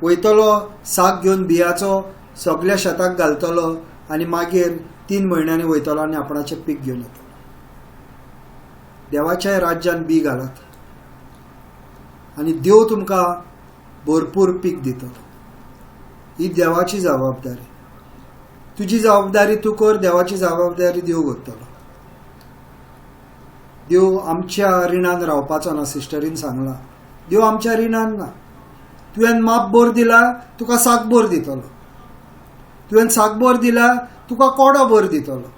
वयतलो साक घेवन बियाचो सगल्या शेताक घालतलो आनी मागीर 3 म्हयन्यांनी वयतलो आनी आपणाचें पीक घेवन येतलो. देवाच्या राज्यान बी घालात आनी देव तुमकां भरपूर पीक दितलो. ही देवाची जबाबदारी. तुजी जबाबदारी तूं कर, देवाची जबाबदारी देव करतलो. देव आमच्या रिणान रावपाचो ना, सिस्टरीन सांगला. देव आमच्या रिणान ना. तुवें माप बोर दिला तुका साक बोर दितलो, तुवें साक बोर दिला तुका कोडो बोर दितलो,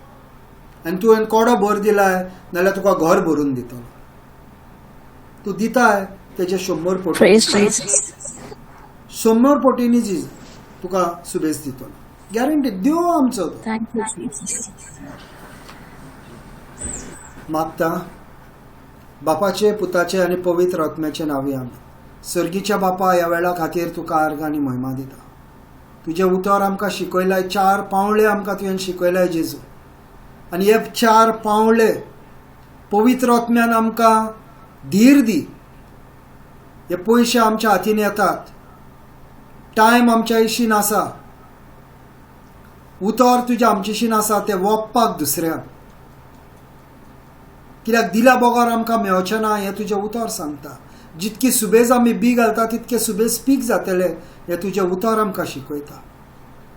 आनी तुवें कोडो बोर दिलाय नाल्यार तुका घर भरून दितलो. तूं दिताय तेजे 100 पटी, 100 पटींनी तुका सुबेज दितलो, गॅरंटी. देव आमचो. मागता बापाचे, पुताचे आनी पवित्र आत्म्याचे नांवी आमी. सर्गीच्या बापा, ह्या वेळा खातीर तुका आर्गां आनी म्हयमा दिता. तुजें उतर आमकां शिकयलाय, 4 पावले आमकां तुवें शिकयलाय जेजू, आनी हे 4 पावले पवित्र आत्म्यान आमकां धीर दी. हे पयशे आमच्या हातीन येतात, टायम आमच्या इशीन आसा, उतर तुज्या आमचेशीन आसा, तें वोपपाक दुसऱ्यांक. कित्याक दिल्या बगर आमकां मेवचें ना हें तुजें उतर सांगता. जितकी सुबेज आमी बी घालता तितके सुबेज पीक जातले हें तुजें उतर आमकां शिकयता.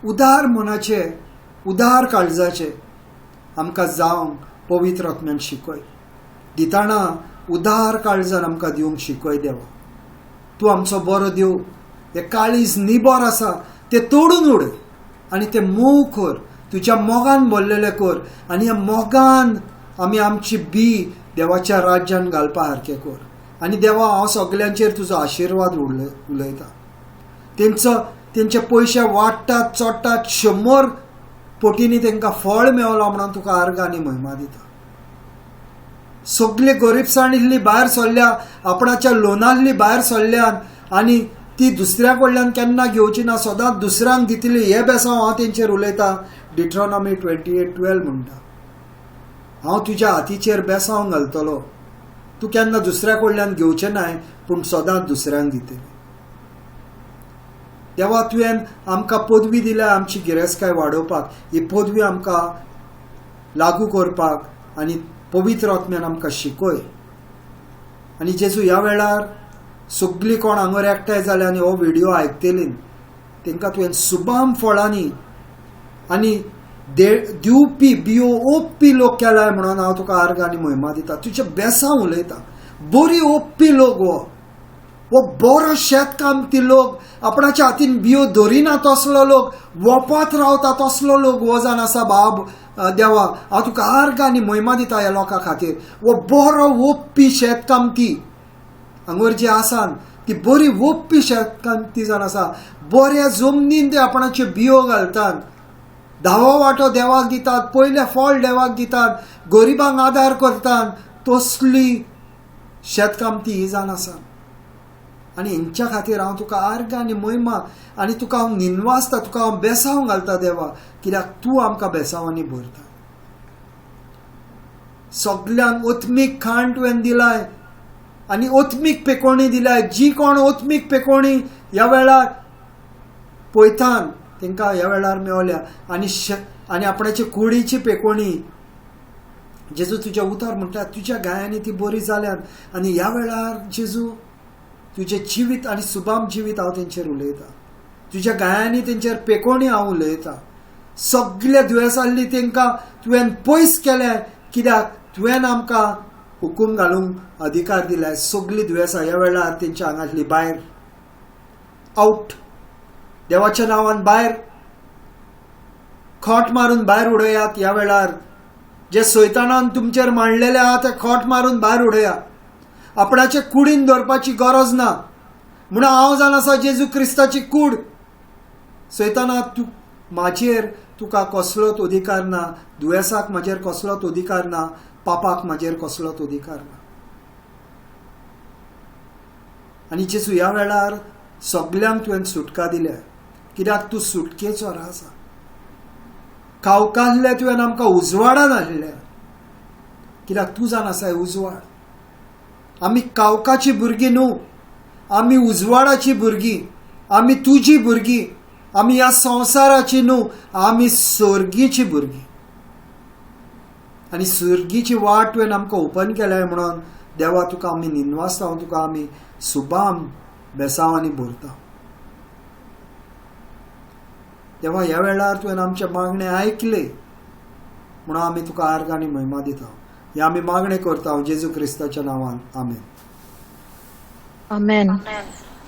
उदार मनाचे, उदार काळजाचे आमकां जावंक पवित्र आत्म्यान शिकय. दिताना उदार काळजान आमकां दिवंक शिकय देवा. तूं आमचो बरो देव. हें काळीज निबर आसा तें तोडून उडय आनी तें मोव कर, तुज्या मोगान भरलेलें कर, आनी ह्या मोगान आमी आमची बी देवाच्या राज्यान घालपा सारकें कर. आनी देवा, हांव सगल्यांचेर तुजो आशिर्वाद उलयता. तेंचे पयशे वाडटात, चडटात, 100 पटींनी तांकां फळ मेवलां म्हणून तुका आर्गां आनी म्हयमा दिता. सगले गरिबसाणींतली भायर सरल्या, आपणाच्या लोनांतली भायर सरल्यान आनी ती दुसऱ्या कडल्यान केन्ना घेवची ना, सदांच दुसऱ्यांक दितली. हे बेसांव हांव तेंचेर उलयता. डिट्रोनॉमी 28:12 म्हणटा, हांव तुज्या हातीचेर बेसांव घालतलो, तूं केन्ना दुसऱ्या कडल्यान घेवचें नाय, पूण सदांच दुसऱ्यांक दितली. देवा, तुवें आमकां पदवी दिल्या आमची गिरेस्तकाय वाडोवपाक. ही पदवी आमकां लागू करपाक आनी पवित्र आत्म्यान आमकां शिकय. आनी जेजू, ह्या वेळार सगळीं कोण हांगर एकठांय जाल्या आनी हो व्हिडियो आयकतली तांकां तुवें सुबाम फळांनी आनी दिवपी बियो ओपी लोक केलाय म्हणून हांव तुका आर्गां आनी म्हयमा दिता. तुजें बेसांव उलयता. बरी ओपी लोक, हो बरो शेतकामती लोक, आपणाच्या हातीन बियो धरिना तसलो लोक, वोपात रावता तसलो लोक हो जावन आसा. बाब देवा, हांव तुका आर्गां आनी म्हयमा दिता ह्या लोकां खातीर. हो बरो ओपी शेतकामती हांगर जी आसा ती बरी ओपी शेतकामती जावन आसा. बऱ्या जमनीन ते आपणाच्यो बियो घालतात, 10वो वांटो देवाक दितात, पयलें फळ देवाक दितात, गरिबांक आदार करतात. तसली शेतकामती ही जावन आसा. आनी हेंच्या खातीर हांव तुका आर्गां आनी म्हयमा आनी तुका हांव निनवासता, तुका हांव बेसांव घालता देवा, कित्याक तूं आमकां बेसांवांनी भरता. सगल्यांक ओत्मीक खाण तुवें दिलाय आनी ओत्मीक पेकोणी दिलाय. जी कोण ओत्मीक पेकोणी ह्या वेळार पयतान तांकां ह्या वेळार मेवल्या. आनी आनी आपणाचे कुडीची पेकोणी जेजू तुजें उतर म्हणटा, तुज्या गायांनी ती बरी जाल्यान. आनी ह्या वेळार जेजू तुजें जिवीत आनी सुबाम जिवीत हांव तेंचेर उलयता. तुज्या गायांनी तेंचेर पेकोणी हांव उलयता. सगळे दुयेंसांतली तांकां तुवें पयस केलें, कित्याक तुवें आमकां हुकूम घालूंक अधिकार दिलाय. सगळीं दुयेंसां ह्या वेळार तेंच्या आंगांतली भायर आवट, देवाच्या नांवान भायर खोट मारून भायर उडयात. ह्या वेळार जे सैतानान तुमचेर मांडलेले आहा ते खोट मारून भायर उडयात. आपणाचे कुडीन दवरपाची गरज ना. म्हणून हांव जाण आसा जेजू क्रिस्ताची कूड. सैताना तूं म्हाजेर तुका कसलोच अधिकार ना, दुयेंसाक म्हाजेर कसलोच अधिकार ना, पापाक म्हाजेर कसलोच अधिकार ना. आनी जेजू ह्या वेळार सगल्यांक तुवें सुटका दिल्या, कित्याक तूं सुटकेचो राजा. कावकासले तुवें आमकां उजवाडान हाडले, कित्याक तूं जाण आसा उजवाड. आमी कावकाची भुरगीं न्हू, आमी उजवाडाची भुरगीं, आमी तुजी भुरगीं, आमी ह्या संवसाराची न्हू, आमी सर्गीची भुरगीं. आनी सर्गीची वाट तुवें आमकां ओपन केल्या म्हणून देवा तुका आमी निनवासता, तुका आमी सुबाम बेसांव आनी भरता. देवा ह्या वेळार तुवें आमचे मागणे आयकले म्हणून आमी तुका आर्गां आनी महिमा दिता. हे आमी मागणे करता जेजू क्रिस्ताच्या नांवान, आमेन. Amen.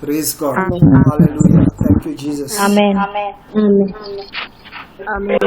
Praise God. Hallelujah. Thank you Jesus. Amen. Amen. Amen.